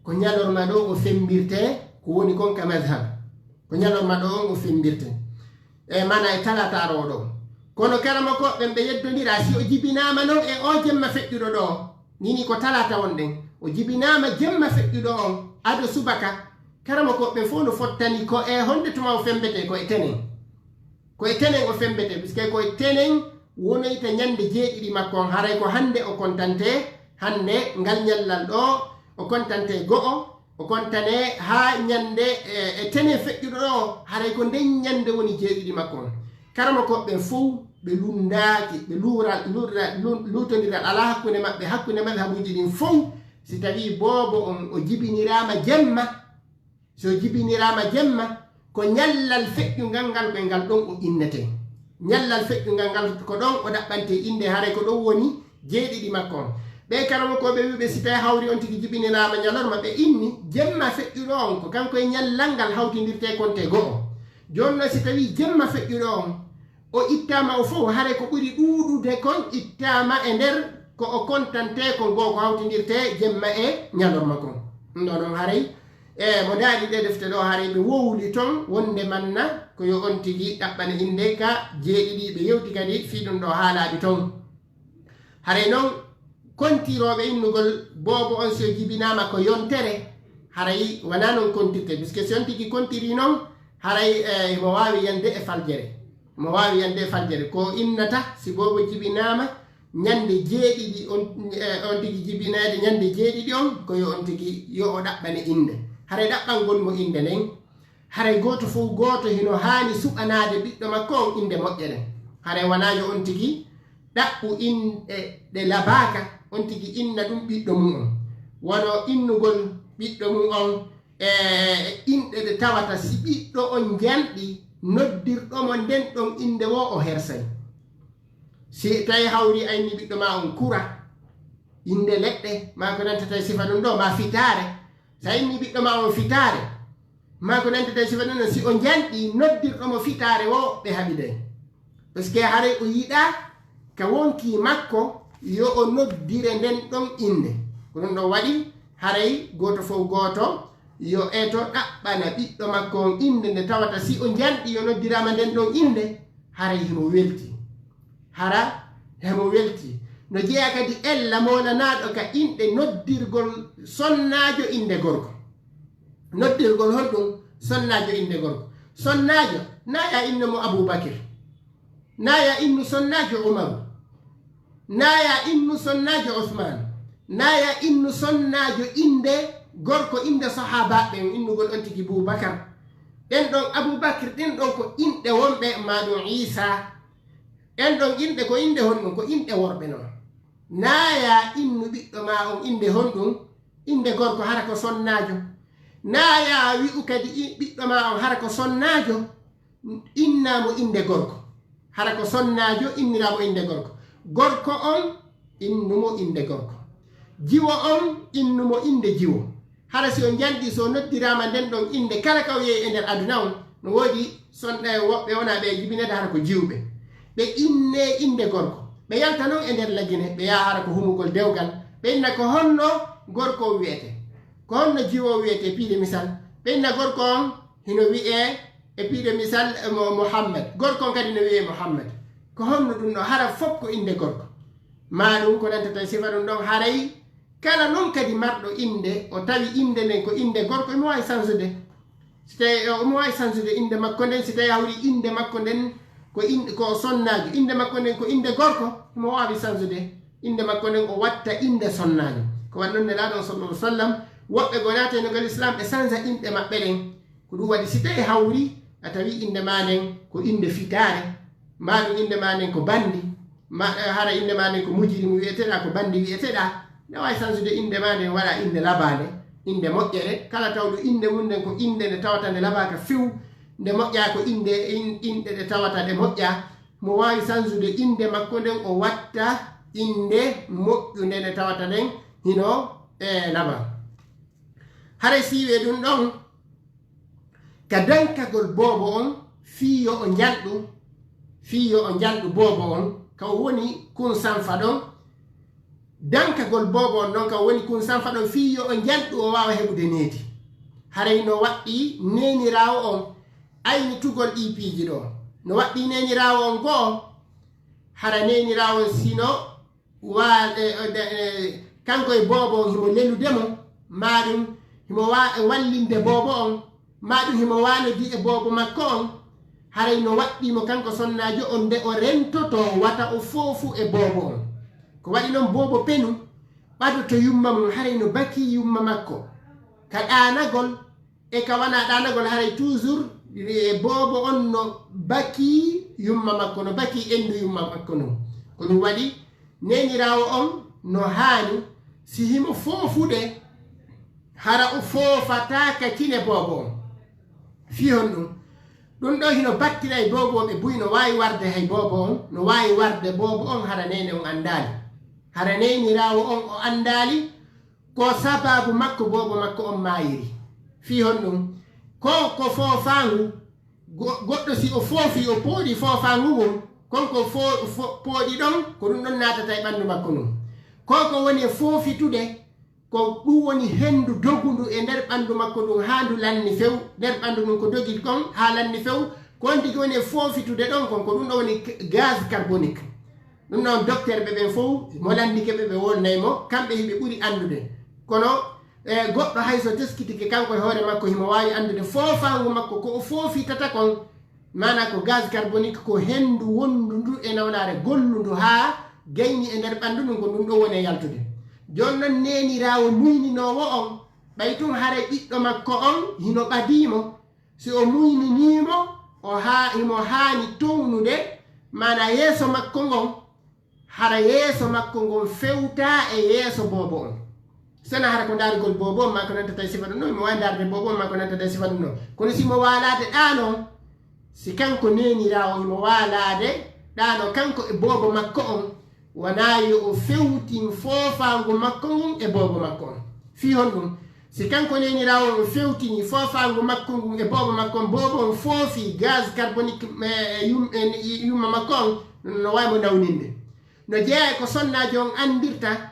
ko ñalorma ɗoo o femmbirtee, ko woni kon ka mazhab. Ko ñalorma ɗoo on o femmbirtee. E maanaa e talaata aroowo ɗoo. Kono karamokooɓe ɓen ɓe yeddondiraa, si o jibinaama non e oo jemma feƴƴuɗo ɗoo, nii nii ko talaata wonɗen, o jibinaama jemma feƴƴuɗo on, ado subaka, karamokooɓe ɓen fow no fottani ko e honde tuma o femmbetee, ko e tenen. Ko e tenen o femmbetee, puisque ko e tenen wonoyta ñande jeeɗiɗi makko on, haray ko hannde o kontantee, hannde ngal ñallal ɗoo, o kontantee go'o, o kontanee haa ñande, e, e tenen feƴƴuɗo ɗoo, haray ko nden ñande woni jeeɗiɗi makko on. Karamokooɓe ɓen fow, ɓe lunndaaki, ɓe luura-, luura-, lu-, luutondiral alaa hakkunde maɓɓe, hakkunde mazhabuuji ɗin fow, si tawii boobo on o jibiniraama jemma, si o jibiniraama jemma, ko ñallal feƴƴungal ngal, ko e ngal ɗon o innetee. Ñallal feƴƴungal ngal, ko ɗon o ɗaɓɓantee innde, haray ko ɗon woni jeeɗiɗi makko on. Ɓee karamokooɓe wi'uɓe si tawii hawri on tigi jibiniraama ñalorma, ɓe inni, jemma feƴƴuɗo on, ko kanko e ñallal ngal hawtindirtee kontee go'o. Jooni non, si tawii jemma feƴƴuɗo on, o ittaama o fow, haray ko ɓuri ɗuuɗude kon ittaama e nder ko o kontantee kon, goo ko hawtindirtee jemma e ñalorma kon. Ɗum ɗoo non haray, e mo ndaari ɗee defte ɗoo, haray ɓe wowli ton wonde manna ko yo on tigi ɗaɓɓane innde ka jeeɗiɗi. Ɓe yewti kadi fii ɗum ɗoo haalaaɓe ton. Haray non, kontirooɓe innugol boobo on si o jibinaama ko yontere, haray wanaa non kontirtee, puisque si on tigi kontirii non, haray, e, mo waawi yande e faljere. Mo waawi yande e fajjere. Ko innata si boobo jibinaama ñande jeeɗiɗi on, eh, on tigi jibineede ñande jeeɗiɗi on, ko yo on tigi, yo o ɗaɓɓane innde. Haray ɗaɓɓangol mo innde nden, haray gooto fof gooto hino haani suɓanaade ɓiɗɗo makko on innde moƴƴere. Haray wanaa yo on tigi ɗaɓɓu inɗe ɗe labaaka, on tigi inna ɗum ɓiɗɗo mum on. Wano innugol ɓiɗɗo mum on, e inɗe ɗe tawata si ɓiɗɗo on janɗi noddirɗo mo nden ɗon innde woo o hersay. Si tawi hawri a inni ɓiɗɗo ma on kura, innde leɗɗe, maa ko nantata e sifa ɗum ɗo, maa fitaare. Sa inni ɓiɗɗo ma on fitaare, maa ko nantata e sifa ɗum ɗo, si o janɗi noddirɗo mo fitaare woo ɓe haɓiday. Parce que haray o yiɗaa ka wonkii makko yo o noddire nden ɗon innde. Ko ɗum ɗon waɗi haray gooto fof gooto yo eto ɗaɓɓana ɓiɗɗo makko on innde nde tawata si o janɗi yo noddiraama nden ɗon innde, haray himo welti. Hara himo welti. No jeyaa kadi ella moolanaaɗo ka inɗe noddirgol sonnaajo innde gorko. Noddirgol honɗum sonnaajo innde gorko? Sonnaajo, naa ya inno mo Abubakir. Naa ya innu sonnaajo Umaru. Naa ya innu sonnaajo Usmaan. Naa ya innu sonnaajo innde gorko, innde sahaabaaɓe ɓen, innugol on tigi Bubakar. Ɗen ɗon Abubakir, ɗen ɗon ko inɗe wonɓe, maa ɗum Iisaa. Ɗen ɗon inɗe ko inɗe honɗum? Ko inɗe worɓe non. Naa ya innu ɓiɗɗo ma on innde honɗum? Innde gorko, hara ko sonnaajo. Naa ya wi'u kadi i-, ɓiɗɗo ma on hara ko sonnaajo, innaa mo innde gorko. Hara ko sonnaajo, inniraa mo innde gorko. Gorko on, innu mo innde gorko. Jiwo on, innu mo innde jiwo. Hara si o janɗi, si o noddiraama nden ɗon innde kala ka o yehi e nder aduna on, no woodi son-, eh, woɓɓe wonaa ɓe jibineede hara ko jiwɓe. Ɓe innee innde gorko. Ɓe yalta non e nder lagine, ɓe yaha hara ko humugol dewgal. Ɓe inna ko honno gorko on wi'etee? Ko honno jiwo on wi'etee, piide misal? Ɓe inna gorko on hino wi'ee, e piide misal, eh, mo Muhammad. Gorko on kadi no wi'ee Muhammad. Ko honno ɗum ɗo? Hara fof ko innde gorko. Maa ɗum ko nantata e sifa ɗum ɗon haray kala non kadi marɗo innde, o tawi innde nden ko innde gorko, himo waawi sansude. Si tawi, eh, omo waawi sansude innde makko nden, si tawi hawri innde makko nden ko in-, ko sonnaajo, innde makko nden ko innde gorko, himo waawi sansude innde makko nden, o watta innde sonnaajo. Ko waɗi non Nelaaɗo on sallallahu alaihi wasallam, woɓɓe goo naata e nokal Islam, ɓe sansa inɗe maɓɓe ɗen. Ko ɗum waɗi si tawi hawri a tawi innde maa nden ko innde fitaare, maa ɗum innde maa nden ko banndi, ma, eh, hara innde maa nden ko mujrimu wi'eteɗaa, ko banndi wi'eteɗaa, ne waawi sansude innde maa nden, waɗa innde labaande, innde moƴƴere. Kala tawɗo innde mum nden ko innde nde tawata nde labaaka few, nde moƴƴaa ko innde, in-, inɗe ɗe tawata ɗe moƴƴaa. Mo waawi sansude innde makko nden, o watta innde moƴƴunde nde tawata nden hino, eh, laba. Haray siiwee ɗum ɗon ka dankagol boobo on fii yo o njanɗu, fii yo o njanɗu boobo on, ka o woni kun sanfa ɗon. Dankagol boobo on ɗon ka o woni kun sanfa ɗon fii yo o njanɗu, o waawa heɓude needi. Haray no waɗɗii neeniraawo on aynitugol ɗii piiji ɗoo. No waɗɗii neeniraawo on goo, hara neeniraawo on sino wa-, e, e, de, e, kanko e boobo on himo lelude mo, maa ɗum himo wa-, e wallinde boobo on, maa ɗum himo waalodi e boobo makko on, haray no waɗɗii mo kanko sonnaajo on nde o rentotoo wata o foofu e boobo on. Ko waɗi non boobo penu ɓadoto yumma mum, haray no bakii yumma makko ka ɗaanagol, e ka wanaa ɗaanagol, haray toujours, e, boobo on no bakii yumma makko, no bakii enndu yumma makko ndun. Ko ɗum waɗi neeniraawo on no haani si himo foofude, hara o foofataa ka kine boobo on. Fii honɗum? Ɗum ɗoo hino battira e boobo on, ɓe buy no waawi warde hay boobo on, no waawi warde boobo on hara neene on anndaali. Hara neeniraawo on o anndaali, ko sababu makko boobo makko on maayiri. Fii honɗum? Ko, ko foofaangu, go-, goɗɗo si o foofi, o pooɗi foofaangu ngun, kon ko fo-, fo-, pooɗi ɗon, ko ɗum ɗon naatata e ɓanndu makko ndun. Ko ko woni e foofitude, ko ɗum woni henndu dogundu e nder ɓanndu makko ndun haa ndu lanni few, nder ɓanndu ndun ko dogi kon haa lanni few, ko on tigi woni e foofitude ɗon kon, ko ɗum ɗon woni gaz carbonique. Ɗum noon, dokteer ɓe ɓen fof, mo lanndike ɓe, ɓe wolnay mo, kamɓe hiɓe ɓuri anndude. Kono, e, goɗɗo hay so teskitike kanko e hoore makko, himo waawi anndude foofaango makko, ko o foofitata kon, Maana ko gaz carbonique ko henndu wonndu ndu e nawnaare gollundu haa gayni e nder ɓanndu ndun, ko ndun ɗon woni e yaltude. Jooni non neeniraawo muyninoowo on, ɓay tun haray ɓiɗɗo makko on hino ɓadii mo, si o muyninii mo, o haa, himo haani townude, maana yeeso makko ngon, hara yeeso makko ngon fewtaa e yeeso boobo on. Sona hara ko ndaarugol boobo on maa ko nanta tawi sifa ɗun ɗon, himo waawi ndaarde boobo on maa ko nanta tawi sifa ɗun ɗon. Kono si mo waalaade ɗaano, si kanko neeniraawo himo waalaade ɗaano kanko e boobo makko on, wanaa yo o fewtin foofaangu makko ngun e boobo makko on. Fii honɗun? Si kanko neeniraawo on o fewtini foofaangu makko ngun e boobo makko on, boobo on foofii gaz carbonique, eh, yum-, eh, yumma makko on, no waawi mo nawninde. No jeyaa e ko sonnaajo on anndirta,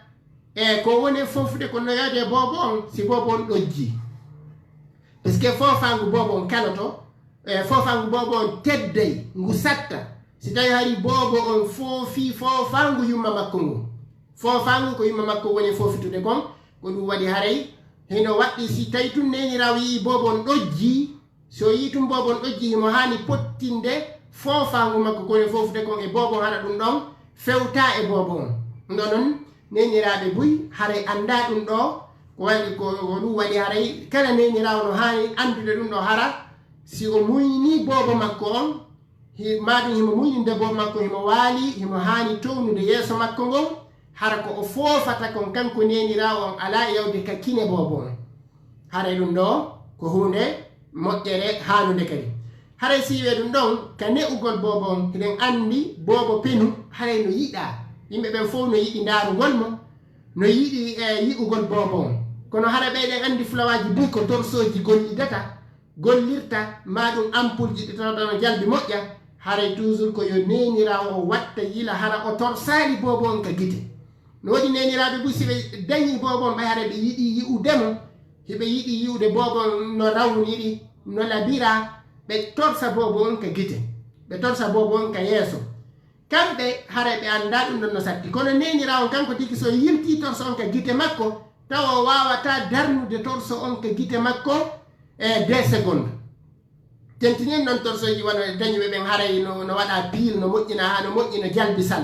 e ko woni e foofude kon no yaade e boobo on, si boobo on ɗojjii. Parce que foofaangu boobo on kaloto, e foofaangu boobo on tedday, ngu satta. Si tawi hari boobo on foofii foofaangu yumma makko ngun. Foofaangu ko yumma makko woni e foofitude kon, ko ɗun waɗi haray hino waɗɗii si tawi tun neeniraawo yi'ii boobo on ɗojjii, si o yi'ii tun boobo on ɗojjii, himo haani pottinde foofaangu makko ko woni e foofude kon e boobo on, hara ɗun ɗon fewtaa e boobo on. Ɗun ɗon non, neeniraaɓe buy haray anndaa ɗun ɗoo, ko waɗi, ko, ko ɗun waɗi haray kala neeniraawo no haani anndude ɗun ɗoo, hara si o muynii boobo makko on, hi-, maa ɗun himo muyninde boobo makko, himo waali, himo haani townude yeeso makko ngon, hara ko o foofata kon kanko neeniraawo on alaa e yawde ka kine boobo on. Haray ɗun ɗoo ko huunde moƴƴere haanunde kadi. Haray si wi'ee ɗun ɗon, ka ne'ugol boobo on, hiɗen anndi boobo penu, haray no yiɗaa. Yimɓe ɓen fow no yiɗi ndaarugol mo, no yiɗi, e, yi'ugol boobo on. Kono haray ɓe, eɗen anndi fulawaaji buy ko torsooji gollidata, gollirta, maa ɗun ampulji ɗi tawata no jalbi moƴƴa, haray toujours ko yo neeniraawo o watta yila hara o torsaali boobo on ka gite. No woodi neeniraaɓe buy si ɓe dañii boobo on, ɓay haray ɓe yiɗii yi'ude mo, hiɓe yiɗi yi'ude boobo on no rawniri, no labiraa, ɓe torsa boobo on ka gite, ɓe torsa boobo on ka yeeso. Kamɓe haray ɓe anndaa ɗun ɗon no satti. Kono neeniraawo on kanko tigi si o yiltii torso on ka gite makko, tawa o waawataa darnude torso on ka gite makko e deux secondes. Tentinen non torsooji wano dañuɓe ɓen haray no, no waɗa pile, no moƴƴina haa no moƴƴi, no jalbi sal.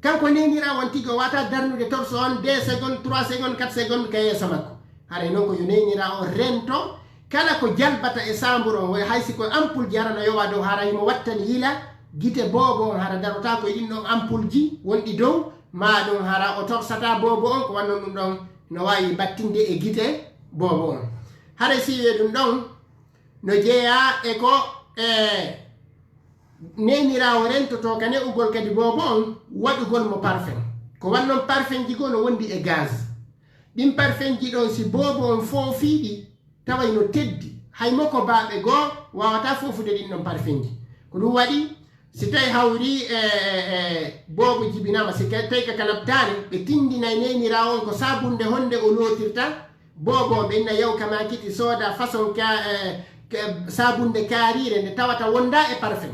Kanko neeniraawo on tigi o waawataa darnude torso on deux secondes, trois secondes, quatre secondes ka yeeso makko. Haray non ko yo neeniraawo on rento kala ko jalbata e saambur on, hay si ko ampulji hara no yowaa dow, hara himo wattani yila gite boobo on, hara darotaako e ɗin ɗon ampulji wonɗi dow, maa ɗun hara o torsataa boobo on, ko wanno ɗun ɗon no waawi battinde e gite boobo on. Haray si wi'ee ɗun ɗon no jeyaa e ko, e, neeniraawo rentotoo ka ne'ugol kadi boobo on, waɗugol mo parfum. Ko wannon parfumji goo no wondi e gaz. Ɗin parfumji ɗon si boobo on foofii ɗi, taway no teddi. Hay mokobaaɓe goo waawataa foofude ɗin ɗon parfumji. Ko ɗun waɗi, si tawi hawri, e, e, e, boobo jibinaama, si ka-, tawi ka kalabtaani, ɓe tindinay neeniraawo on ko saabunde honde o lootirta boobo on. Ɓe inna yaw ka maakiti sooda façon ka, e, ka, saabunde kaariire nde tawata wondaa e parfum.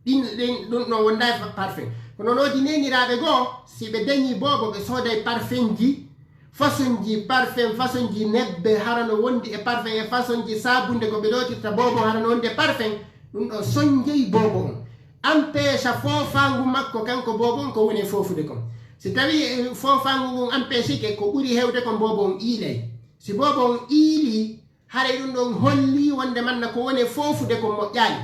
Ɗin, ɗin, ɗun ɗon wondaa e fa-, parfum. Kono no woodi neeniraaɓe goo, si ɓe dañii boobo, ɓe sooday parfumji, façonji parfum, façonji nebbe hara no wondi e parfum, e façonji saabunde ko ɓe lootirta boobo hara no wondi e parfum. Ɗun ɗon sonjey boobo on. Ampeeca foofaangu makko kanko boobo on ko woni e foofude kon. Si tawii, e, foofaangu ngun ampeecike, ko ɓuri heewde kon boobo on iilay. Si boobo on iilii, haray ɗun ɗon hollii wonde manna ko woni e foofude kon moƴƴaali.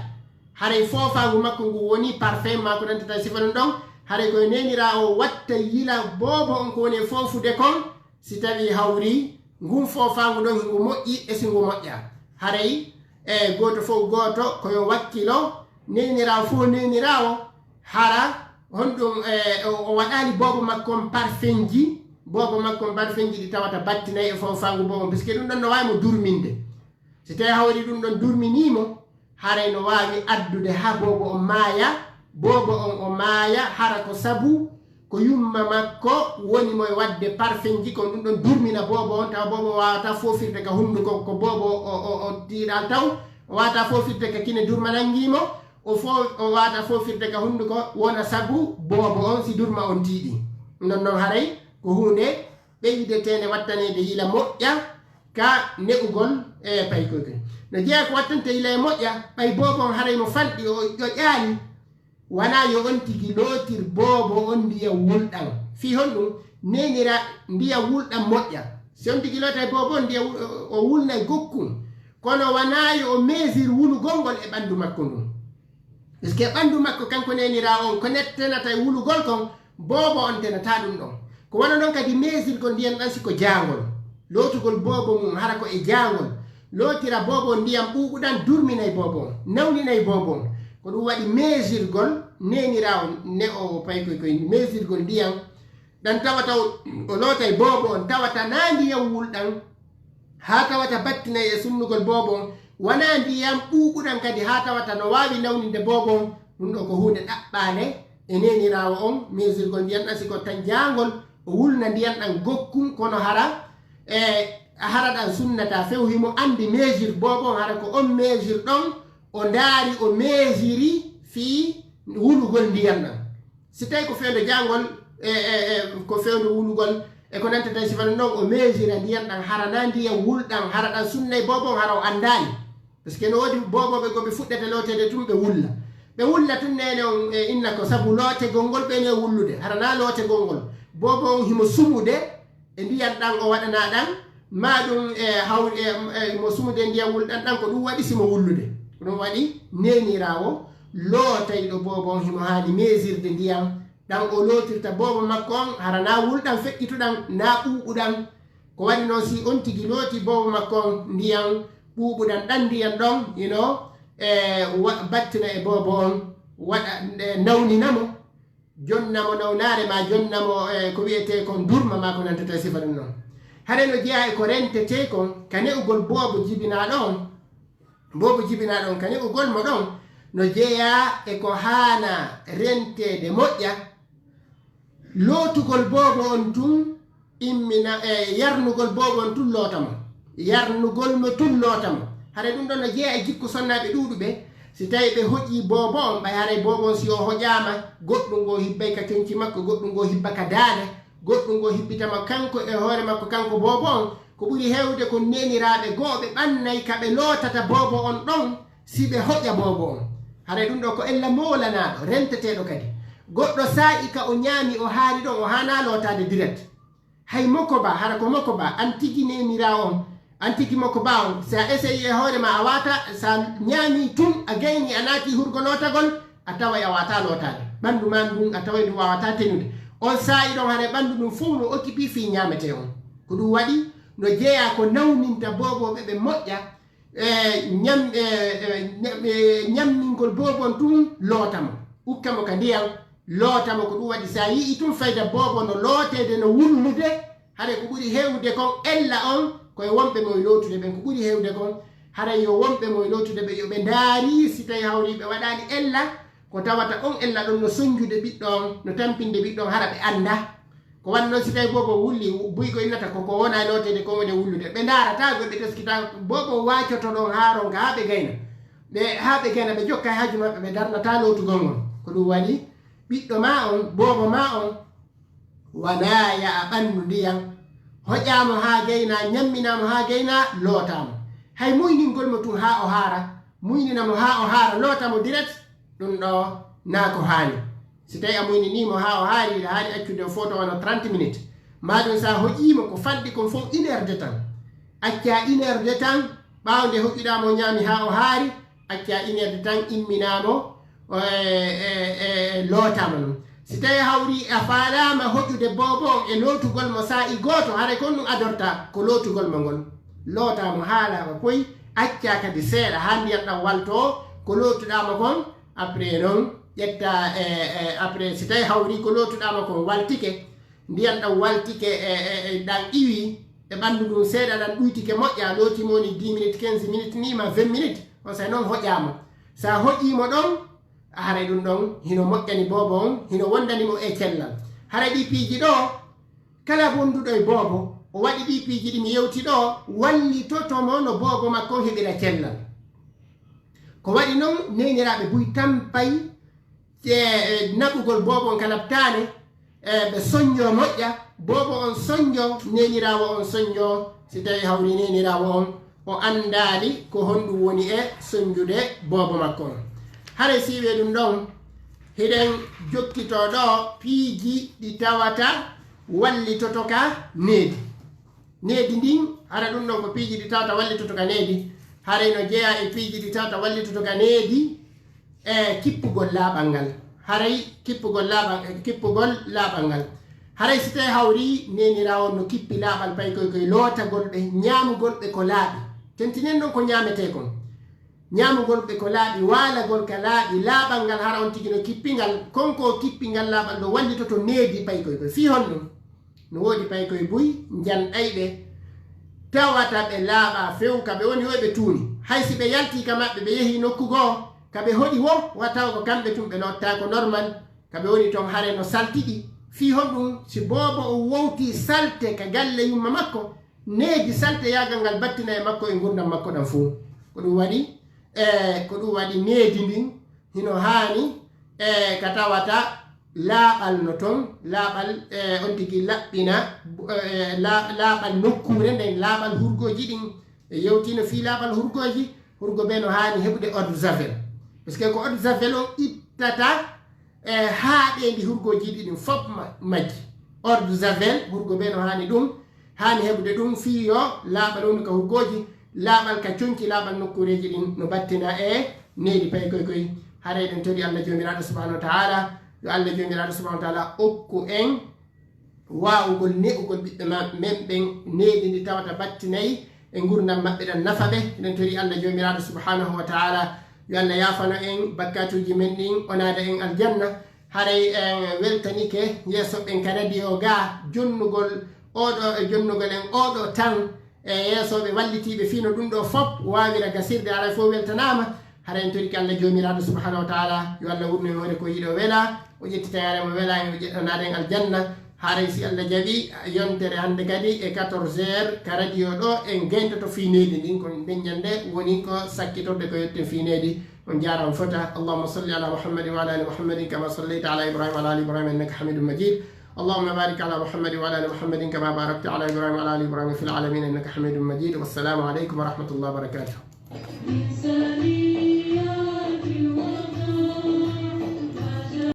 Haray foofaangu makko ngun wonii parfum maa ko nantata e sifa ɗun ɗon. Haray ko yo neeniraawo watta yila boobo on ko woni e foofude kon, si tawii hawrii ngun foofaangu ɗon hingu moƴƴi e si ngu moƴƴaa. Haray, e, gooto fow gooto ko yo wakkilo, neeniraawo fow neeniraawo, hara honɗun, e, o, o waɗaali boobo makko on parfumji, boobo makko on parfumji ɗi tawata battinay e foofaangu boobo on, puisque ɗun ɗon no waawi mo durminde. Si tawii hawri ɗun ɗon durminii mo, haray no waawi addude haa boobo on maaya, boobo on o maaya, hara ko sabu ko yumma makko woni mo e waɗde parfumji, ko ɗun ɗon durmina boobo on, tawa boobo waawataa foofirde ka hunnduko, ko boobo o, o, o tiiɗal taw, o waawataa foofirde ka kine durma nangii mo, o fo-, o waawataa foofirde ka hunnduko, wona sabu boobo on si durma on tiiɗii. Non non haray ko huunde ɓeydeteende wattaneede yila moƴƴa ka ne'ugol e paykoy koy. No jeeya ko wattante ila e moƴƴa, ɓay boobo on haray mo fanɗi, o ƴoƴaali, wanaa yo on tigi lootir boobo on ndiyam wulɗam. Fii honɗum? Neenira ndiyam wulɗam moƴƴa. Si on tigi lootay boobo on ndiyam wul-, o wulnay gokkun. Kono wanaa yo o meesir wulugol ngol e ɓanndu makko ndun. Parce que ɓanndu makko kanko neeniraawo on, ko net-, tenata e wulugol kon, boobo on tenata ɗum ɗon. Ko wano non kadi meesirgol ndiyan ɗan si ko jaangol. Lootugol boobo mum hara ko e jaangol. Lootira boobo on ndiyan ɓuuɓuɗan, durminay boobo on, nawninay boobo on. Ko ɗum waɗi meesirgol neeniraawo on, ne o pay koy koy meesirgol ndiyan ɗan tawata o, o lootay boobo on, tawata naa ndiyan wulɗan, haa tawata battinay e sunnugol boobo on, wanaa ndiyan ɓuuɓuɗan kadi, haa tawata no waawi nawninde boobo on. Ɗum ɗo ko huunde ɗaɓɓaande e neeniraawo on, meesirgol ndiyan ɗan, si ko tan jaangol, o wulna ndiyan ɗan gokkun, kono hara, e, hara ɗan sunnata few, himo anndi meesir boobo on, hara ko on meesir ɗon, o ndaari, o meesiri fii wulugol ndiyan ɗan. Si tawi ko fewndo jaangol, e, e, e, ko fewndo wulugol, e ko nanta tawi sifa ɗum ɗon, o meesira ndiyan ɗan, hara naa ndiyan wulɗan, hara ɗan sunnay boobo on, hara o anndaali. Parce que no woodi boobooɓe goo ɓe fuɗɗata looteede tun ɓe wulla. Ɓe wulla tun neene on, e, inna ko sabu lootegol ngol ɓe ne wullude, hara naa lootegol ngol. Boobo on himo sumude e ndiyan ɗan o waɗanaa ɗan, maa ɗum e haw-, e, e, mo sumude ndiyan wulɗan ɗan, ko ɗum waɗi si mo wullude. Ko ɗum waɗi neeniraawo lootayɗo boobo on himo haani meesirde ndiyan ɗan o lootirta boobo makko on, hara naa wulɗan feƴƴituɗan, naa ɓuuɓuɗan. Ko waɗi non si on tigi looti boobo makko on ndiyan ɓuuɓuɗan ɗan ndiyan ɗon, ino, e, wa-, battina e boobo on, waɗa, e, nawnina mo, jonna mo nawnaare maa jonna mo, e, ko wi'etee kon durma maa ko nantata e sifa ɗum non. Hare no jeyaa e ko rentetee kon ka ne'ugol boobo jibinaaɗo on, boobo jibinaaɗo on ka ne'ugol mo ɗon, no jeyaa e ko haana renteede moƴƴa, lootugol boobo on tun immina, e yarnugol boobo on tun loota mo. Yarnugol mo tun loota mo. Haray ɗum ɗon no jeyaa e jikku sonnaaɓe ɗuuɗuɓe. Si tawii ɓe hoƴii boobo on, ɓay haray boobo on si o hoƴaama, goɗɗum ngoo hibbay ka conci makko, goɗɗum ngoo hibba ka daande, goɗɗum ngoo hibbita mo kanko e hoore makko, kanko boobo on. Ko ɓuri heewde kon neeniraaɓe goo ɓe ɓannay ka ɓe lootata boobo on ɗon, si ɓe hoƴa boobo on. Haray ɗum ɗoo ko ella moolanaaɗo, renteteeɗo kadi. Goɗɗo saa'i ka o ñaami, o haari ɗon, o haanaa lootaade direct. Hay moko ba, hara ko moko ba, an tigi neeniraawo on, an tigi moko ba on, si a essayii e hoore maa a waata, si a ñaamii tun, a gaynii, a naatii hurgo lootagol, a taway a waawataa lootaade. Ɓanndu maa ndun, a taway ndu waawataa tenude. On saa'i ɗon, haray ɓanndu ndun fow no occupé fii ñaametee on. Ko ɗum waɗi, no jeyaa ko nawninta boobooɓe ɓe moƴƴa, e ñam-, e, e, ñam-, e, ñammingol boobo on tun loota mo, ukka mo ka ndiyan, loota mo. Ko ɗum waɗi, si a yi'ii tun fayda boobo no looteede, no wullude, haray ko ɓuri heewde kon ella on, ko e wonɓe mo e lootude ɓen, ko ɓuri heewde kon, haray yo wonɓe mo e lootude ɓen, yo ɓe ndaari, si tawii hawrii ɓe waɗaali ella, ko tawata on ella ɗon no sonjude ɓiɗɗo on, no tampinde ɓiɗɗo on, hara ɓe anndaa. Ko waɗi non si tawii boobo wulli, buyko innata ko, ko wona e looteede, ko woni e wullude. Ɓe ndaarataa, ɓe teskita, boobo waacoto ɗon haa ronka, haa ɓe gayna. Ɓe, haa ɓe gayna, ɓe jokka e haaju maɓɓe, ɓe darnataa lootugol ngol. Ko ɗum waɗi, ɓiɗɗo maa on, boobo maa on, wanaa ya'a ɓanndu ndiyan, hoƴaa mo haa gayna, ñamminaa mo haa gayna, lootaa mo. Hay muyningol mo tun haa o haara, muynina mo haa o haara, loota mo direct, ɗum ɗoo naa ko haani. Si tawii a muyninii mo haa o haari, hiɗa haani accude o footo wano trente minutes. Maa ɗum si a hoƴii mo ko fanɗi kon fow une heure de temps. Accaa une heure de temps, ɓaawo nde hoƴuɗaa mo ñaami haa o haari, accaa une heure de temps, imminaa mo, e, e, e, lootaa mo non. Si tawii hawrii a faalaama hoƴude boobo on e lootugol mo saa'i gooto, haray kon ɗum adortaa ko lootugol mo ngol. Lootaa mo haa laaɓa poy, accaa kadi seeɗa haa ndiyan ɗan waltoo ko lootuɗaa mo kon, après non, ƴettaa, e, e, après, si tawii hawrii ko lootuɗaa mo kon waltike, ndiyan ɗan waltike, e, e, e, ɗan iwii e ɓanndu ndun seeɗa, ɗan ɗuytike moƴƴa, a lootii mo woni dix minutes, quinze minutes nii, maa vingt minutes, on saa'i non hoƴaa mo. Si a hoƴii mo ɗon, haray ɗum ɗon hino moƴƴani boobo on, hino wondani mo e cellal. Haray ɗii piiji ɗoo, kala wonduɗo e boobo, o waɗi ɗii piiji ɗi mi yewti ɗoo, wallitoto mo no boobo makko on heɓira cellal. Ko waɗi non, neeniraaɓe buy tampay, e, e, naɓugol boobo on ka naɓtaane, e, ɓe sonjoo moƴƴa, boobo on sonjoo, neeniraawo on sonjoo, si tawii hawrii neeniraawo on, o anndaali ko honɗum woni e sonnjude boobo makko on. Haray si wi'e ɗum ɗon, hiɗen jokkitoo ɗoo piiji ɗi tawata wallitoto ka needi. Needi ndin, hara ɗum ɗon ko piiji ɗi tawata wallitoto ka needi. Haray no jeyaa e piiji ɗi tawata wallitoto ka needi, e kippugol laaɓal ngal. Haray kippugol laaɓal, e kippugol laaɓal ngal. Haray si tawii hawri neeniraawo on no kippi laaɓal paykoy koy lootagol ɓe, ñaamugol ɓe ko laaɓi. Tentinen ɗon ko ñaametee kon. Ñaamugol ɓe ko laaɓi, waalagol ka laaɓi, laaɓal ngal hara on tigi no kippi ngal, kon ko o kippi ngal laaɓal ɗo wallitoto needi paykoy koy. Fii honɗum? No woodi paykoy buy njanɗayɓe tawata ɓe laaɓaa few ka ɓe woni wo ɓe tuuni. Hay si ɓe yaltii ka maɓɓe, ɓe yehii nokku goo, ka ɓe hoɗi wo, wa taw ko kamɓe tun ɓe lottaako normal, ka ɓe woni ton hare no saltiɗi. Fii honɗum? Si boobo o wowtii salte ka galle yumma makko, needi salteyaagal ngal battina e makko e ngurndan makko ɗan fuu. Ko ɗum waɗi, e, ko ɗum waɗi needi ndin hino haani, e, ka tawata laaɓal no ton, laaɓal, e, on tigi laɓɓina, e, la-, laaɓal nokkuure nden, laaɓal hurgooji ɗin. E yewtino fii laaɓal hurgooji, hurgo ɓe no haani heɓude eau de javel. Parce que ko eau de javel on ittata, e, haaɗeendi hurgooji ɗin fop ma-, majji. Eau de javel, hurgo ɓe no haani ɗum, haani heɓude ɗum fii yo laaɓal wonu ka hurgooji, laaɓal ka conci, laaɓal nokkuureeji ɗin no battina e needi paykoy koy. Haray eɗen tori Allah Joomiraaɗo subhanahu wa ta'ala, yo Allah Joomiraaɗo subhanahu wa ta'ala okku en waawugol ne'ugol ɓiɓɓe ma-, men ɓen needi ndi tawata battinay e ngurndan maɓɓe ɗan nafa ɓe. Eɗen tori Allah Joomiraaɗo subhanahu wa ta'ala, yo Allah yaafano en bakkatuuji men ɗin, o naada en aljanna. Haray en weltanike yeeso ɓen ka radio ga jonnugol oɗo, e jonnugol en oɗo tan e yeesooɓe wallitiiɓe fii no ɗum ɗoo fop waawira gasirde. Haray fof weltanaama. Haray en torike Allah Joomiraaɗo subhanahu wa ta'ala, yo Allah wurno en hoore ko yiɗo wela, o ƴettita yaare mo wela, o ƴeɗɗanaade en aljanna. Haray si Allah jaɓi, yontere hannde kadi e quatorze heures ka radio ɗo en gayntoto fii needi ndin, ko nden ñande woni ko sakkitorde ko yetten fii needi. On jaaraama fota. اللهم صل على محمد وعلى آل محمد كما صليت على إبراهيم وعلى آل إبراهيم إنك حميد مجيد. اللهم بارك على محمد وعلى آل محمد كما باركت على إبراهيم وعلى آل إبراهيم في العالمين إنك حميد مجيد. والسلام عليكم ورحمة الله وبركاته.